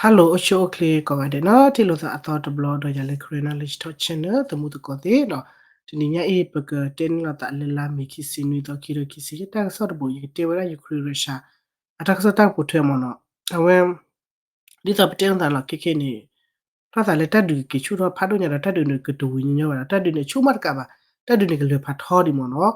Hello အိၣ်ဆူၣ်အိၣ်ချ့ကိးဂၤဒဲးနီၤ, ထံၣ်လိာ်သးအသီတဘျီဒီးယၤလၢ Karen Knowledge Talk Channel သမူသကိးသ့ၣ်နီၤ, တနံၤညါအံၤ ပကတဲန့ၢ်လိာ်သးလၢလါမ့ၤခံဆံနွံသီ ခံကထိခံဆံယဲၢ် တၢ်ကစီၣ်တဘိ ယကတဲဝဲဒၣ် Ukraine Russia အတၢ်ကစီၣ်တၢ်ကပိာ်ထွဲမ့ၢ်နီၤ, အဝဲ ဒ်သိးပတဲလိာ်သးလီၤ ခဲခဲအံၤန့ၣ် ထီၣ်သးလၢတၢ်ဒုးက့ၤဆူၣ်ထီၣ်ဖးဒိၣ်ညါဒီး တၢ်ဒုးန့ၣ်ကတဝံၤညီညီဘၣ်ဒီး တၢ်ဒုးန့ၣ်ဆူၣ်မးတကးဘၣ်, တၢ်ဒုးန့ၣ်ကလၢာ်ဖးထီဒံးမ့ၢ်နီၤ,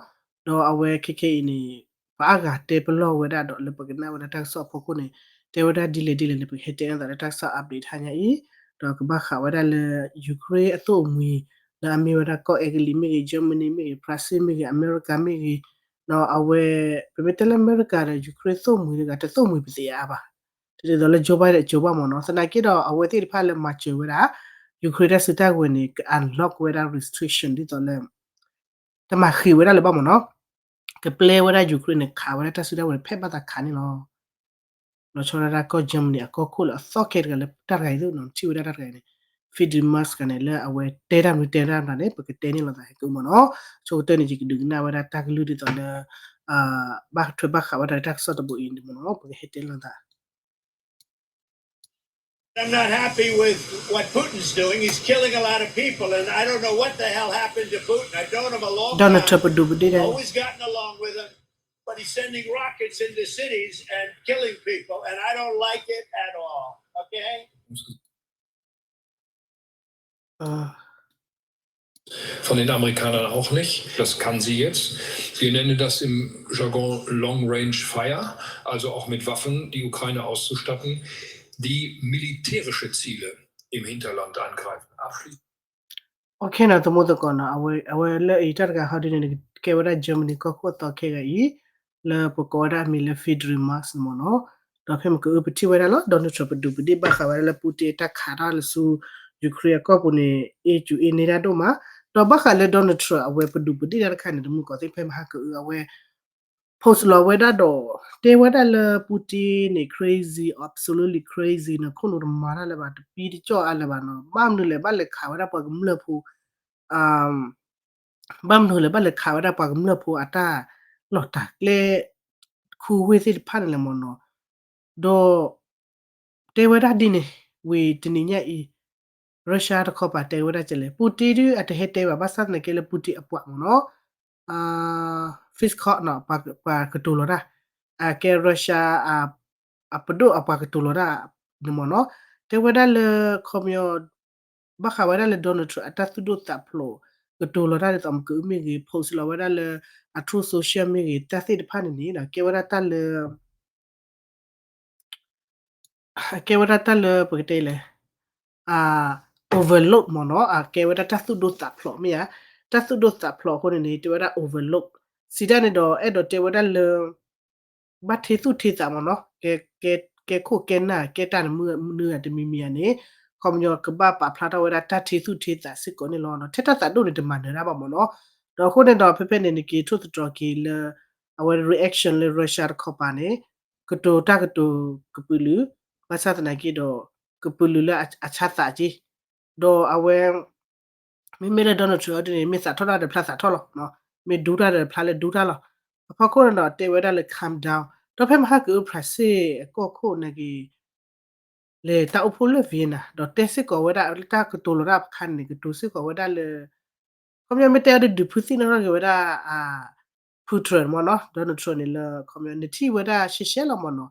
ဒီးအဝဲခဲခဲအံၤန့ၣ် ပှၤအါဂၤတဲပလီၢ်ဝဲဒၣ်ဒီးလၢပကနၣ်ဝဲဒၣ်တၢ်ကစီၣ်အဖီခိၣ်န့ၣ် တဲဝဲဒၣ်ဒ်လဲၣ်ဒ်လဲၣ်န့ၣ် ပကဟဲတဲလိာ်သးလၢတၢ်ကစီၣ် update တဟါညါအံၤ, ဒီးကဘၣ်ဃးဝဲဒၣ်လၢ Ukraine အသိၣ်မှံၤ လၢအမ့ၢ်ဝဲဒၣ်ကီၢ်အဲကလံးမ့ၢ်ဂ့ၤ, Germany မ့ၢ်ဂ့ၤ, France မ့ၢ်ဂ့ၤ, အမဲရကၤမ့ၢ်ဂ့ၤ, ဒီးအဝဲ ပမ့ၢ်တဲလၢအမဲရကၤဒီး Ukraine သိၣ်မှံၤတဂၤ တသိၣ်မှံၤပသ့ၣ်ညါဘၣ်, တဒ်သိးလၢ Joe Biden အကၠိၤဘၣ်မ့ၢ်နီၤ, သနာ်က့ဒီးအဝဲသ့ၣ်တဖၣ်လၢမၤစၢၤဝဲဒၣ် Ukraine တၢ်စုတၢ်ကဝဲၤန့ၣ် က unlock ဝဲဒၣ် restriction ဒ်သိးလၢ တမၤဃ့ၤဝဲဒၣ်လၢၤဘၣ်မ့ၢ်နီၤ, ကပျဲဝဲဒၣ် Ukraine န့ၣ် ခးဝဲဒၣ်တၢ်စုတၢ်ကဝဲၤန့ၣ် ဖဲဘၣ်သးခးန့ၣ်လီၤ. လီၤဆီဒၣ်တၢ်ကီၢ် Germany အကီၢ်ခိၣ်လၢအသီခဲတဂၤလၢတၢ်တဂၤအံၤသိးနီၤ, ထံၣ်ဝဲဒၣ်တၢ်တဂၤအံၤန့ၣ် Friedrich Merz တဂၤန့ၣ် လၢအဝဲတဲတၢ်မနုၤတဲတၢ်မနုၤန့ၣ် ပကတဲန့ၢ်လိာ်သးဟဲက့ၤမ့ၢ်နီၤ, ဆိကတၢၢ်န့ၣ် ယကဒုးကနၣ်ဝဲဒၣ်တၢ်ကလုၢ်ဒ်သိးလၢ ဘၣ်ထွဲဘၣ်ဃးဝဲဒၣ်တၢ်ကစီၣ်တဘိအံၤန့ၣ်မ့ၢ်နီၤ, ပကဟဲတဲလိာ်သး I'm not happy with what Putin's doing. He's killing a lot of people, and I don't know what the hell happened to Putin. I've known him a long Donald Trump ပဒူၣ်ပဒ့ၣ်ဒၣ် always gotten along with him, but he's sending rockets into cities and killing people, and I don't like it at all. Okay? Von den Amerikanern auch nicht. Das kann sie jetzt. Wir nennen das im Jargon Long Range Fire, also auch mit Waffen die Ukraine auszustatten, die militärische Ziele im Hinterland angreifen. Abschließend Okay နီၤ, သမူသကိးနီၤ, အဝဲလၢအံၤတၢ်တဂၤဟီဒ်န့ၣ် ကဲဝဲဒၣ် Germany ကီၢ်ခိၣ်အသီခဲဂၤအံၤ လၢပကိးဝဲဒၣ်အမံၤလၢ Friedrich Merz မ့ၢ်နီၤ, ဒီးဖဲမ့ၢ်ကအုပထံၣ်ဝဲဒၣ်လီၤ Donald Trump ပဒူၣ်ပဒ့ၣ်ဘၣ်ဃးဝဲဒၣ်လၢ Putin တၢ်ခးတၢ်လၢဆူ Ukraine အကီၢ်ပူၤန့ၣ် အ့ၣ်ကူအ့ၣ်န့ၢ်တၢ်ဒိၣ်မး, ဒီးဘၣ်ဃးလၢ Donald Trump အဝဲပဒူၣ်ပဒ့ၣ်တၢ်တခါန့ၣ် တမူသကိးသ့ၣ် ဖဲမဟါကအုအဝဲ post လီၤဝဲဒၣ်ဒီး တဲဝဲဒၣ်လၢ Putin န့ၣ် crazy, absolutely crazy နီၤ, ခိၣ်နူာ်တမၤတၢ်လၢၤဘၣ်, တပံတကၠီၣ်အါလၢၤဘၣ်နီၤ, ဘၣ်မနုၤလဲၣ် ဘၣ်လဲၤခးဝဲဒၣ်ပှၤကမျၢၢ်ဖိ ဘၣ်မနုၤလဲၣ် ဘၣ်လဲၤခးဝဲဒၣ်ပှၤကမျၢၢ်ဖိအတၢ်လီၢ်တၢ်ကျဲ ခူဝ့ၢ်သ့ၣ်တဖၣ်န့ၣ်လဲၣ်မ့ၢ်နီၤ, ဒီး တဲဝဲဒၣ်ဒ်န့ၣ် ဝံၤတနံၤညါအံၤ Russia တခီပၤတဲဝဲဒၣ်ကလဲၣ်, Putin ဒုးအတဟဲတဲဘၣ် ဘၣ်ဆၣ်သနာ်က့လၢ Putin အပှၤမ့ၢ်နီၤ, Fifth Column နီၤ, ပှၤကတိၤလီၤတၢ်, အကဲ Russia အပဒိၣ်အပှၤကတိၤလီၤတၢ်န့ၣ်မ့ၢ်နီၤ, တဲဝဲဒၣ်လၢ ခီပညီ ဘၣ်ဃးဝဲဒၣ်လၢ Donald Trump အတၢ်သူၣ်ဒိၣ်သးဖျိး ကတိၤလီၤတၢ်ဒ်သိးမ့ၢ်ကအုမ့ၢ်ဂ့ၤ post လီၤဝဲဒၣ်လၢ အ Truth Social မ့ၢ်ဂ့ၤ တၢ်သ့ၣ်တဖၣ်န့ၣ်န့ၣ် ကဲဝဲဒၣ်တၢ်လၢ ကဲဝဲဒၣ်တၢ်လၢပကတဲလဲၣ် overload မ့ၢ်နီၤ, အကဲဝဲဒၣ်တၢ်သူၣ်ဒိၣ်သးဖျိးမ့ၢ်ဧါ, တၢ်သူၣ်ဒိၣ်သးဖျိးအဃိန့ၣ်န့ၣ် တဲဝဲဒၣ် overload စံးတၢ်န့ၣ်ဒီး အဲၣ်ဒိးတဲဝဲဒၣ်လၢ ဘၣ်ထ့သူၣ်ထ့သးမ့ၢ်နီၤ, ကဲခိၣ်ကဲနၢ် ကဲတၢ်နမုၢ်နုာ်တမံၤမံၤဧါန့ၣ် ခီပညီကဘၣ်ပာ်ဖျါထီၣ်ဝဲဒၣ်တၢ်ထ့သူၣ်ထ့သးစ့ၢ်ကီးန့ၣ်လီၤ. ထဲတၢ်သးဒိၣ်န့ၣ် တမၤနၢၤတၢ်ဘၣ်မ့ၢ်နီၤ, ဒီးအဃိန့ၣ်ဒီး ဖဲဖဲန့ၣ် နက့ၤထိၣ်သတြီၤက့ၤလၢ အဝဲ reaction လၢ Russia တခီပၤန့ၣ် ကတိၤတၢ်ကတိၤကပုာ်လုာ်, ဘၣ်ဆၣ်သနာ်က့ဒီး ကပုာ်လုာ်လၢအဆါသးက့, ဒီးအဝဲ မ့မ့ၢ်လၢ Donald Trump အီၤဒ်န့ၣ် မ့ၢ်သးထီၣ်တၢ်ဒီးဖျါသးထီၣ်လီၤ, မ့ၢ်ဒူတၢ်ဒီးဖျါလၢဒူတၢ်လီၤ. အဖီခိၣ်န့ၣ်ဒီး တဲဝဲဒၣ်လၢ calm down ဒီးဖဲမဟါကအု ဖရၣ်စ့ၣ်အကီၢ်ခိၣ်နာ်က့ၤ လဲၤတၢ်အိၣ်ဖှိၣ်လၢ Vienna ဒီးတဲစ့ၢ်ကီးဝဲဒၣ်လၢတၢ်ကတိၤလီၤတၢ်အခါန့ၣ် ကတိၤစ့ၢ်ကီးဝဲဒၣ်လၢ ခီပညီမ့ၢ်တဲအီၤဒုးဒုးဖုးသံနီၣ်ထီၣ်က့ၤဝဲဒၣ် Putin မ့ၢ်နီၤ, Donald Trump န့ၣ်လၢ ခီပညီ နထံၣ်ဝဲဒၣ်ရှဲရှဲလီၤမ့ၢ်နီၤ,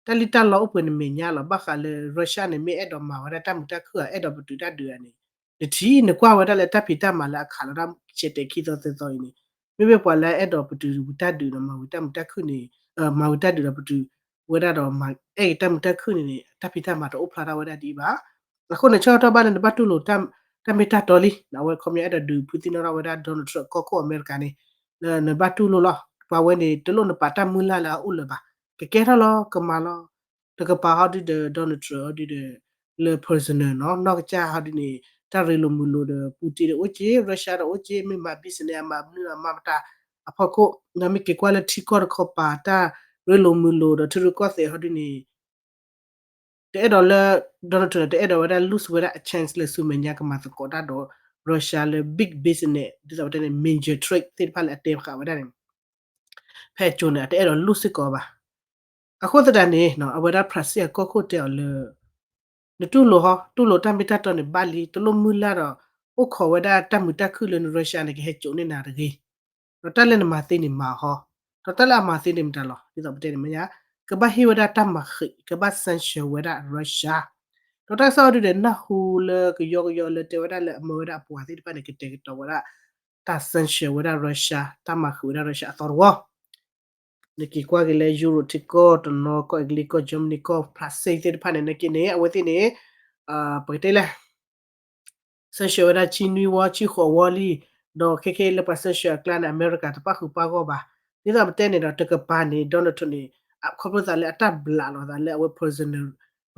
တၢ်လံၣ်တၢ်လီအိၣ်ပှဲၤနမဲာ်ညါလီၤ. ဘၣ်ဃးလၢ Russia န့ၣ် မ့ၢ်အဲၣ်ဒိးမၤဝဲဒၣ်တၢ်မုာ်တၢ်ခုၣ်ဧါ အဲၣ်ဒိးပတုာ်တၢ်ဒုးဧါန့ၣ် နထံၣ်နကွၢ်ဝဲဒၣ်လၢတၢ်ဖံးတၢ်မၤလၢအခးလီၤတၢ်ဆဲးတဲာ်ခံသီသၢသီအံၤန့ၣ်, မ့မ့ၢ်ပှၤလၢအဲၣ်ဒိးပတုာ်ဝံၤတၢ်ဒုးဒီး မၤဝံၤတၢ်မုာ်တၢ်ခုၣ်န့ၣ်, မၤဝံၤတၢ်ဒုးဒီးပတုာ်ဝဲဒၣ်ဒီး အဲၣ်တၢ်မုာ်တၢ်ခုၣ်န့ၣ်န့ၣ် တၢ်ဖံးတၢ်မၤတအိၣ်ဖျါထီၣ်ဝဲဒၣ်ဒ်အံၤဘၣ်. အဃိန့ၣ် ဆၢကတီၢ်ဘၣ်လၢနဘၣ်တူၢ်လိာ် တၢ်မ့ၢ်တၢ်တီလံ, အဝဲခီပညီအဲၣ်ဒိးဒုးဖုးသံနီၣ်ထီၣ်ဝဲဒၣ် Donald Trump ကီၢ်ခိၣ်အမဲရကၤန့ၣ်, လၢနဘၣ်တူၢ်လိာ်လီၤ. ပှၤဝဲန့ၣ် တလိၣ်နပာ်တၢ်မုၢ်လၢ်လၢအအိၣ်လၢၤဘၣ်. ကကဲထီၣ်လီၤ ကမၤလီၤ. တကပၤဟီဒုဒီး Donald Trump ဟီဒုဒီး လၢ personal နီၤ, နီၢ်ကစၢ်ဟီဒုန့ၣ် တၢ်ရ့လိာ်မုာ်လိာ်ဒီး Putin ဒီးအိၣ်က့, Russia ဒီးအိၣ်က့, မ့ၢ်မၤ business အမၤမနုၤအမၤမတၤအဖီခိၣ်, မ့ၢ်က့ၤကွၢ်လၢထံကီၢ်တခီပၤ တၢ်ရ့လိာ်မုာ်လိာ်ဒီးထံရူၢ်ကီၢ်သဲးဟီဒုန့ၣ် တအဲၣ်ဒိးလၢ Donald Trump န့ၣ် တအဲၣ်ဒိးဝဲဒၣ် lose ဝဲဒၣ်အ chance လၢဆူမဲာ်ညါကမၤသကိးတၢ်ဒီး Russia လၢ big business ဒ်သိးပတဲန့ၣ် major trade သ့ၣ်တဖၣ်လၢအတဲဃာ်ဝဲဒၣ်န့ၣ် ဖဲအကၠိန့ၣ် အတအဲၣ်ဒိး lose စ့ၢ်ကီးဘၣ်. အဃိသတးန့ၣ် အဝဲဒၣ် ဖရၣ်စ့ၣ်အကီၢ်ခိၣ်တဲအီၤလၢ နတူၢ်လိာ်ဟီ, တူၢ်လိာ်တၢ်မ့ၢ်တၢ်တီန့ၣ်ဘၣ်လံ, တလိၣ်မုၢ်လၢ်ဒီး အိၣ်ခိးဝဲဒၣ်တၢ်မုာ်တၢ်ခုၣ်လၢန Russia န့ၣ် ကဟဲစိာ်န့ၢ်နၤတဂ့ၤ. ဒီးတၢ်လၢနမၤသ့န့ၣ်မၤဟီ, ဒီးတၢ်လၢအမၤသ့န့ၣ်မတၤလီၤ. ဒ်သိးပတဲန့ၣ်မ့ၢ်ညါ, ကဘၣ်ဟ့ၣ်ဝဲဒၣ်တၢ်မၤဃံး, ကဘၣ် sanction ဝဲဒၣ် Russia. ဒီးတၢ်ကစီၣ်အီၤဒုးဒီး နၢ်ဟူလၢကယီကယီလၢတဲဝဲဒၣ်လၢအမၢဝဲဒၣ်အပှၤသ့ၣ်တဖၣ်န့ၣ် ကတဲာ်ကတီၤဝဲဒၣ် တၢ် sanction ဝဲဒၣ် Russia, တၢ်မၤဃံးဝဲဒၣ် Russia အသီတဝီ နက့ၤကွၢ်က့ၤလၢ Europe ထံကီၢ်တနီၤ ကီၢ် Italy ကီၢ် Germany ကီၢ် France သ့ၣ်တဖၣ်န့ၣ် နက့ၤန့ၣ် အဝဲသ့ၣ်န့ၣ် ပကတဲလဲၣ် sanction ဝဲဒၣ်ဆံနွံဝီ ဆံဃိးဝီလံ, ဒီးခဲခဲလၢပှၤ sanction အကျါန့ၣ် အမဲရကၤတပၣ်ဃုာ်ပၣ်ဂီၢ်ဘၣ်. ဒ်သိးပတဲန့ၣ်ဒီး တကပၤန့ၣ် Donald Trump န့ၣ် ခီဖျိသးလၢအတၢ်ဘျးလီၤသးလၢအဝဲ personal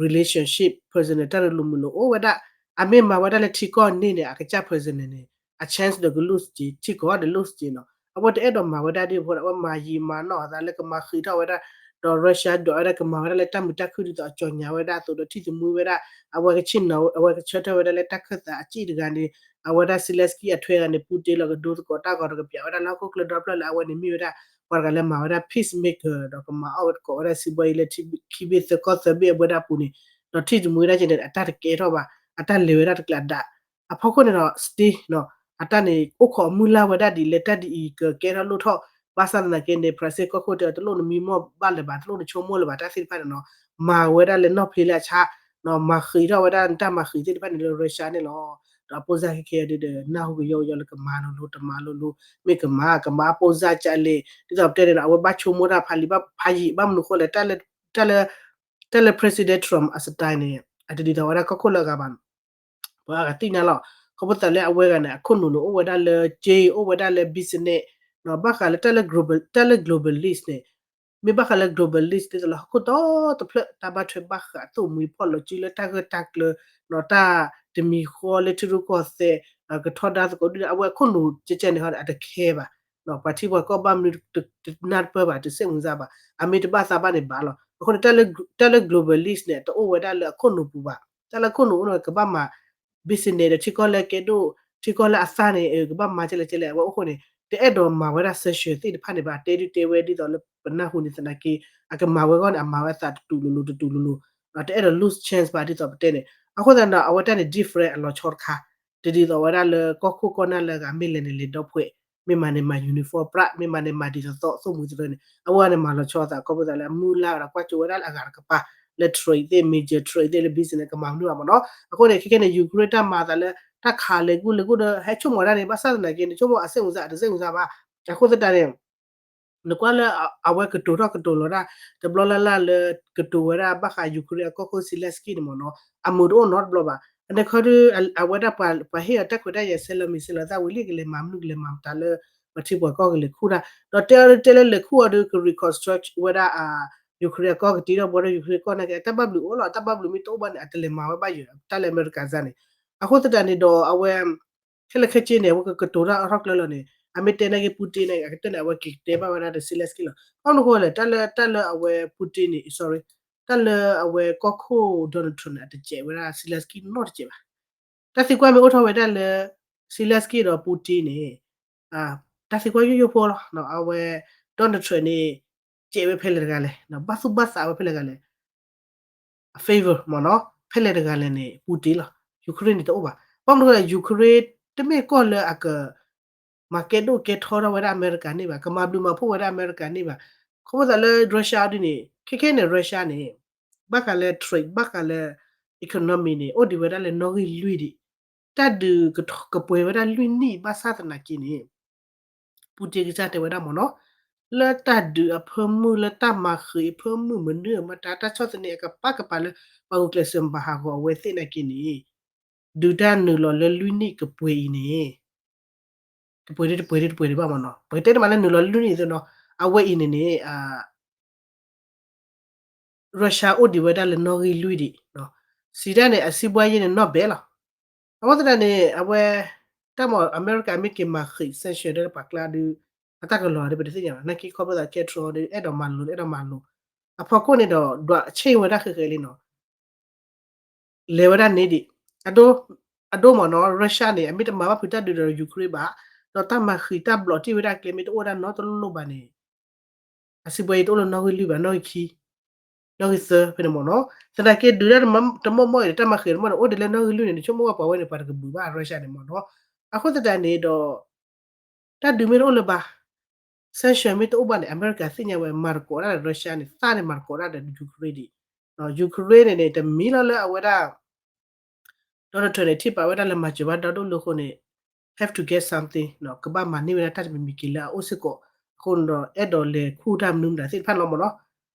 relationship, personal တၢ်ရ့လိာ်မုာ်လိာ်အိၣ်ဝဲဒၣ်, အမ့ၢ်မၤဝဲဒၣ်လၢထံကီၢ်န့ၣ်န့ၣ် အကစၢ် personal န့ၣ် အ chance ဒီးက lose က့ၤ ထံကီၢ်ဒီး lose က့ၤနီၤ. အဝဲတအဲၣ်ဒိးမၤဝဲဒၣ်ဒ်ဖိဒီး အဝဲမၤယံာ်မၤနီၢ်အသးလၢကမၤဃံးထီၣ်ဝဲဒၣ်, ဒီး Russia ဒွးဝဲဒၣ်ကမၤဝဲဒၣ်လၢတၢ်မုာ်တၢ်ခုၣ်ဒ်သိးအကၠီၣ်ညါဝဲဒၣ်အသိးဒီး ထံၣ်သမူဝဲဒၣ်, အဝဲကဆ့ၣ်နီၤ အဝဲကဆၢထၢၣ်ဝဲဒၣ်လၢတၢ်ခၢၣ်သးအစ့ၣ်တဂၤန့ၣ်, အဝဲဒၣ် Zelensky အထွဲဂၤန့ၣ် Putin လီၤကဒိသကိးတၢ်ဂီၤဒီးကပျးဝဲဒၣ်လၢဟီၣ်ခိၣ်ချၢဒီဖျၢၣ်လၢအဝဲန့ၣ်မ့ၢ်ဝဲဒၣ် ပှၤတဂၤလၢမၤဝဲဒၣ် peacemaker ဒီးကမၤအီၣ်ဝဲတကိးဝဲဒၣ်စံးဘီအံၤလၢ ခံဘ့ၣ်သၢကီၢ်သၢဘ့ၣ်အဝဲဒၣ်အပူၤန့ၣ်, ဒီးထံၣ်သမူဝဲဒၣ်ကဲန့ၣ် အတၢ်တကဲထီၣ်ဘၣ်, အတၢ်လဲၤဝဲဒၣ်တကျးဒၣ်, အဖီခိၣ်န့ၣ်ဒီး stay နီၤ, အတၢ်န့ၣ် အိၣ်ခိးမုၢ်လၢ်ဝဲဒၣ်ဒ်လဲၣ် တၢ်ဒ်အံၤကကဲထီၣ်လိၣ်ထီၣ်, ဘၣ်ဆၣ်သနာ်က့န့ၣ် France ကီၢ်ခိၣ်တဲအီၤ တလိၣ်နမံမီၢ်ဘၣ်လၢၤဘၣ် တလိၣ်နဆိကမိၣ်လၢၤဘၣ် တၢ်သ့ၣ်တဖၣ်န့ၣ်နီၤ, မၤဝဲဒၣ်လၢနီၢ်ဖံးလၢအဆါ, မၤဃံးထီၣ်ဝဲဒၣ်နတၢ်မၤဃံးသ့ၣ်တဖၣ်န့ၣ်လၢ Russia န့ၣ်လီၤ. ဒီးအပိၢ်စၢ်ခဲခဲအံၤဒုးဒီး နၢ်ဟူကယီကယီလၢကမၤလိၤလိၤ တမၤလိၤလိၤ, မ့ၢ်ကမၤ ကမၤအပိၢ်စၢ်ကလဲၣ်, ဒ်သိးပတဲန့ၣ်ဒီး အဝဲဘၣ်ဆိကမိၣ်တၢ်ဖးယံာ်ဖးယံာ် ဘၣ်မနုၤဃိလဲၣ်, တၢ်လၢ တၢ်လၢ President Trump အ style န့ၣ် အတဒ်သိးဝဲဒၣ်ကီၢ်ခိၣ်လၢအဂၤဘၣ်, ပှၤအဂၤသ့ၣ်ညါလီၤ, ခီဖျိသးလၢအဝဲဂၤန့ၣ် အခိၣ်နူာ်န့ၣ်အိၣ်ဝဲဒၣ်လၢ က့ အိၣ်ဝဲဒၣ်လၢ business ဘၣ်ဃးလၢ တၢ်လၢ globalist န့ၣ်, မ့ၢ်ဘၣ်ဃးလၢ globalist ဒ်သိးလၢဟီၣ်ခိၣ်ဒီတဖျၢၣ် တၢ်ဘၣ်ထွဲဘၣ်ဃးအသိၣ်မှံဖီၣ်လိာ်စုလၢတၢ်ဂၢၢ်တၢ်ကျၢၤ, တၢ်တမံၤဃီလၢထံရူၢ်ကီၢ်သဲး, ကထီဒါသကိးဒ်န့ၣ် အဝဲအခိၣ်နူာ်ကဲကဲန့ၣ်ဟီန့ၣ် အတခဲဘၣ်, ပှၤထံပှၤကီၢ်ဘၣ်မနုၤတနၢ်တပၢၢ်ဘၣ် တစဲးမုၢ်စၢ်ဘၣ်, အမ့ၢ်တဘၣ်သးဘၣ်န့ၣ်ဘၣ်လီၤ. အဃိန့ၣ် တၢ်လၢ globalist န့ၣ် တအိၣ်ဝဲဒၣ်လၢအခိၣ်နူာ်ပူၤဘၣ်, တၢ်လၢအခိၣ်နူာ်အိၣ်န့ၣ် ကဘၣ်မၤ business ဒီးထံကီၢ်လၢကဲဒိၣ် ထံကီၢ်လၢအသၣ်န့ၣ် ကဘၣ်မၤကဲလဲၣ်ကဲလဲၣ် အဝဲအိၣ်ဃိန့ၣ် တအဲၣ်ဒိးမၤဝဲဒၣ် sanction သ့ၣ်တဖၣ်န့ၣ်ဘၣ်, တဲဒုတဲဝဲဒ်သိးလၢပနၢ်ဟူန့ၣ်သနာ်က့ အကမၤဝဲအဂီၢ်န့ၣ် အမၤဝဲအသးတတူာ်လိၤလိၤတတူာ်လိၤလိၤ, တအဲၣ်ဒိး lose chance ဘၣ် ဒ်သိးပတဲန့ၣ်, အဃိသတးဒီး အဝဲတၢ်န့ၣ် different အလီၤဆီတခါ, တဒ်သိးဝဲဒၣ်လၢကီၢ်ခိၣ်ကီၢ်နၢ်လၢအဂၤ မ့ၢ်လဲၤန့ၣ်လဲၤဒီပုၢ်ဝဲၢ်, မ့ၢ်မၤန့ၣ်မၤ uniform ပြး မ့ၢ်မၤန့ၣ်မၤဒ်သိးသိးသိၣ်မှံသရၢန့ၣ် အဝဲန့ၣ်မၤလီၤဆီအသး ခီဖျိသးလၢအမုၢ်လၢ်ဝဲဒၣ်ကွၢ်ကၠိဝဲဒၣ်လၢအဂၤတကပၤ လၢ trade သ့ၣ် major trade သ့ၣ်လၢ business ကမၤမနုၤဘၣ်မ့ၢ်နီၤ, အဃိန့ၣ် ခဲခဲန့ၣ် Ukraine တၢ်မၤအသးလၢ တၢ်ခးလဲၤဂုၢ်လဲၤဂုၢ်ဒီး ဟဲဆိကမိၣ်ဒၣ်န့ၣ် ဘၣ်ဆၣ်သနာ်က့န့ၣ် ဆိကမိၣ်အစဲးမုၢ်စၢ် အတစဲးမုၢ်စၢ်ဘၣ်, အဃိသတးန့ၣ် နကွၢ်လၢအဝဲကတိၤထီၣ်ကတိၤလီၤဒၣ် တဘျီလၢ်လၢ်လၢ ကတိၤဝဲဒၣ်ဘၣ်ဃး Ukraine အကီၢ်ခိၣ် Zelensky န့ၣ်မ့ၢ်နီၤ အမုာ်တအိၣ်နီတဘျီဘၣ်, အန့ၣ်ခီဒီး အဝဲဒၣ်ပှၤဟ့ၣ်အီၤတၢ်ခွဲးတၢ်ယာ်ဆဲးလီၤမံၤဆဲးလီၤသၣ်ဝံၤလံ ကလဲၤမၤမနုၤကလဲၤမၤမတၤလၢ ပှၤထံပှၤကီၢ်ကလဲၤခူၣ်တၢ်, ဒီးတဲအီၤဒုးတဲလၢလဲၤခူၣ်အီၤဒုး က reconstruct ဝဲဒၣ် Ukraine အကီၢ် ကတ့ထီၣ်ဘီထီၣ် Ukraine ကီၢ်နာ်က့ အတၢ်ဘၣ်ဘျုးအိၣ်လီၤ, အတၢ်ဘၣ်ဘျုးမ့ၢ်တအိၣ်ဘၣ်န့ၣ် အတလဲၤမၤဝဲဘၣ်ယိာ် တၢ်လၢအမဲရကၤစၢ်န့ၣ်, အဃိသတးန့ၣ်ဒီးအဝဲ ခဲလၢာ်ခဲဆ့န့ၣ် အဝဲကကတိၤတၢ်အထီၣ်ကျၢလီၤန့ၣ် အမ့ၢ်တဲနာ်က့ Putin န့ၣ် အကတၢၢ်န့ၣ် အဝဲက့ၤတဲဘၣ်ဝဲဒၣ်ဒီး Zelensky လီၤ. ဘၣ်မနုၤဃိလဲၣ် တၢ်လၢ တၢ်လၢအဝဲ Putin န့ၣ် sorry တၢ်လၢအဝဲကီၢ်ခိၣ် Donald Trump န့ၣ် အတစဲးဝဲဒၣ် Zelensky နီတစဲးဘၣ်. တၢ်သံကွၢ်မ့ၢ်အိၣ်ထီၣ်ဝဲဒၣ်လၢ Zelensky ဒီး Putin န့ၣ် တၢ်သံကွၢ်ယိယိဖိလီၤ. အဝဲ Donald Trump န့ၣ် စဲးဝဲဖဲလဲၣ်တဂၤလဲၣ်, ဘၣ်သူၣ်ဘၣ်သးဝဲဖဲလဲၣ်တဂၤလဲၣ် အ favor မ့ၢ်နီၤ ဖဲလဲၣ်တဂၤလဲၣ်န့ၣ် Putin လီၤ. Ukraine န့ၣ်တအိၣ်ဘၣ်. ဘၣ်မနုၤဃိလဲၣ် Ukraine တမ့ၢ်ကီၢ်လၢအက မၤကဲဒိၣ်ကဲထီထီၣ်ဝဲဒၣ်အမဲရကၤန့ၣ်ဘၣ်, ကမၤဘျုးမၤဖှိၣ်ဝဲဒၣ်အမဲရကၤန့ၣ်ဘၣ်. ခီဖျိသးလၢ Russia ဒ်န့ၣ် ခဲခဲန့ၣ် Russia န့ၣ် ဘၣ်ဃးလၢ trade ဘၣ်ဃးလၢ economy န့ၣ် အိၣ်ဒံးဝဲဒၣ်လၢနီၣ်ဂံၢ်လွံၢ်ဒံး, တၢ်ဒုးကပှဲၤဝဲဒၣ်လွံၢ်နံၣ်ဘၣ်ဆၣ်သနာ်က့န့ၣ် Putin ကစၢ်တဲဝဲဒၣ်မ့ၢ်နီၤ လၢတၢ်ဒုးအဖၢမုၢ် လၢတၢ်မၤဃံးအဖၢမုၢ် မနုၤမတၤ တၢ်ဆီၣ်သနံးအကပၤကပၤလၢ ပှၤဂုာ်ကျဲးစၢးမၤဟးဂီၤအဝဲသ့ၣ်နာ်က့န့ၣ် ဒုးတၢ်နုာ်လီၤလၢလွံၢ်နံၣ်ကပှဲၤအံၤန့ၣ် ကပှဲၤဒ်တပှဲၤဒ်တပှဲၤဒံးဘၣ်မ့ၢ်နီၤ ပကတဲတမံၤလၢနုာ်လီၤလွံၢ်နံၣ်သ့နီၤ အဝဲအံၤန့ၣ်န့ၣ် Russia အိၣ်ဒံးဝဲဒၣ်လၢနီၣ်ဂံၢ်လွံၢ်ဒံး, စံးဒၣ်န့ၣ် အစံးဘှါယဲန့ၣ်နီၢ်ဘဲလီၤ. အဃိသတးန့ၣ် အဝဲ တၢ်မ့ၢ်အမဲရကၤမ့ၢ်က့ၤမၤဃံး sanction ဒီးပှၤကျါဒုး အတၢ်ကလီၤဒ်ပတသ့ၣ်ညါဘၣ် နာ်က့ခီဖျိသး Trump ဒုး အဲၣ်ဒိးမၤလိၤ အဲၣ်ဒိးမၤလိၤ အဖီခိၣ်န့ၣ်ဒီး ဒွးဆ့ၣ်ဝဲဒၣ်ဃဲးဃဲးလံနီၤ လဲၤဝဲဒၣ်န့ၣ်ဒံး အဒိ အဒိမ့ၢ်နီၤ Russia န့ၣ် အမ့ၢ်တမၤဘၣ်ဖုးတၢ်ဒုးဒီး Ukraine ဘၣ်, ဒီးတၢ်မၤဃံးတၢ်ဘျီးတံၢ်ဝဲဒၣ်ကျဲမ့ၢ်တအိၣ်ဝဲဒၣ်နီတလိၣ်ဘၣ်န့ၣ် အစံးဘှါယဲတအိၣ်လၢနီၣ်ဂံၢ်လွံၢ်ဘၣ် နီၣ်ဂံၢ်ခံ နီၣ်ဂံၢ်သၢဖဲန့ၣ်မ့ၢ်နီၤ. သနာ်က့ဒုးတၢ်တမီၢ်မီၢ်အံၤဒီး တၢ်မၤဃံးတမီၢ်န့ၣ် အိၣ်ဒ်လဲၣ်နီၣ်ဂံၢ်လွံၢ်န့ၣ် နဆိကမိၣ်ဝဲပှၤဝဲန့ၣ် ပှၤတကဘုးဘၣ် Russia န့ၣ်မ့ၢ်နီၤ. အဃိသတးန့ၣ်ဒီး တၢ်ဒုးမ့ၢ်တအိၣ်လၢၤဘၣ်, sanction မ့ၢ်တအိၣ်ဘၣ်န့ၣ် အမဲရကၤသ့ၣ်ညါဝဲ မၤသကိးတၢ်ဒီး Russia န့ၣ် သၣ်န့ၣ်မၤသကိးတၢ်ဒီး Ukraine ဒံး. Ukraine န့ၣ်န့ၣ် တမံၤလီၤလၢအဝဲဒၣ် Donald Trump န့ၣ် ထံၣ်ပာ်ဝဲဒၣ်လၢမၤစၢၤဘၣ်ဒီဒိၣ်လၢအဃိန့ၣ် have to get something ကဘၣ်မၤန့ၢ်ဝဲဒၣ်တၢ်တမံၤမံၤက့ၤလၢအအိၣ်စ့ၢ်ကီးအဃိန့ၣ်ဒီး အဲၣ်ဒိးလဲၤခူၣ်တၢ်မနုၤမတၤသ့ၣ်တဖၣ်လီၤမ့ၢ်နီၤ.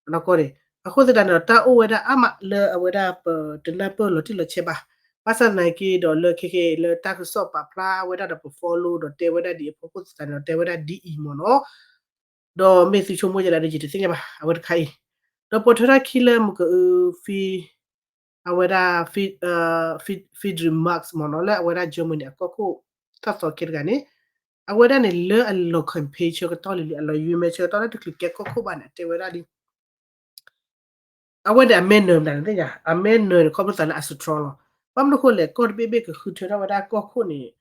နီၢ်ကီၢ်န့ၣ် အဃိသတးန့ၣ်ဒီး တၢ်အိၣ်ဝဲဒၣ်အါမးလၢအဝဲဒၣ်ပတနၢ်ပၢၢ်လီၤတံၢ်လီၤဆဲးဘၣ်. ဘၣ်ဆၣ်သနာ်က့ဒီးလၢခဲကဲလၢတၢ်ကစီၣ်ပာ်ဖျါဝဲဒၣ်ဒီးပ follow ဒီးတဲဝဲဒၣ်ဒ်အဖီခိၣ်သတးန့ၣ်ဒီး တဲဝဲဒၣ်ဒ်အံၤမ့ၢ်နီၤ. ဒီးမ့ၢ်သုဆိကမိၣ်ယဲလဲၣ်ဒီး ယတသ့ၣ်ညါဘၣ် အဝဲတခါအံၤ. ဒီးပိာ်ထွဲထီၣ်ခံလၢမကအု Fed- အဝဲဒၣ် Fed- အ Fed- Friedrich Merz မ့ၢ်နီၤ လၢအဝဲဒၣ် Germany အကီၢ်ခိၣ်ထီၣ်သီခဲတဂၤန့ၣ် အဝဲဒၣ်န့ၣ် လၢအလီၤ campaign ဆၢကတီၢ်လံၤလံၤ အလီၤယွၤမဲဆၢကတီၢ်လၢတချုးကဲကီၢ်ခိၣ်ဘၣ်န့ၣ် အတဲဝဲဒၣ်လံ အဝဲန့ၣ်အမဲနၢၤမတၤန့ၣ်သ့ၣ်ညါ အမဲနၢၤန့ၣ် ခီဖျိသးလၢအ strong လီၤ. ဘၣ်မနုၤအဃိလဲၣ် ကီၢ်တဘ့ၣ်ဘ့ၣ်ကဃုထၢထီၣ်ဝဲဒၣ်ကီၢ်ခိၣ်န့ၣ်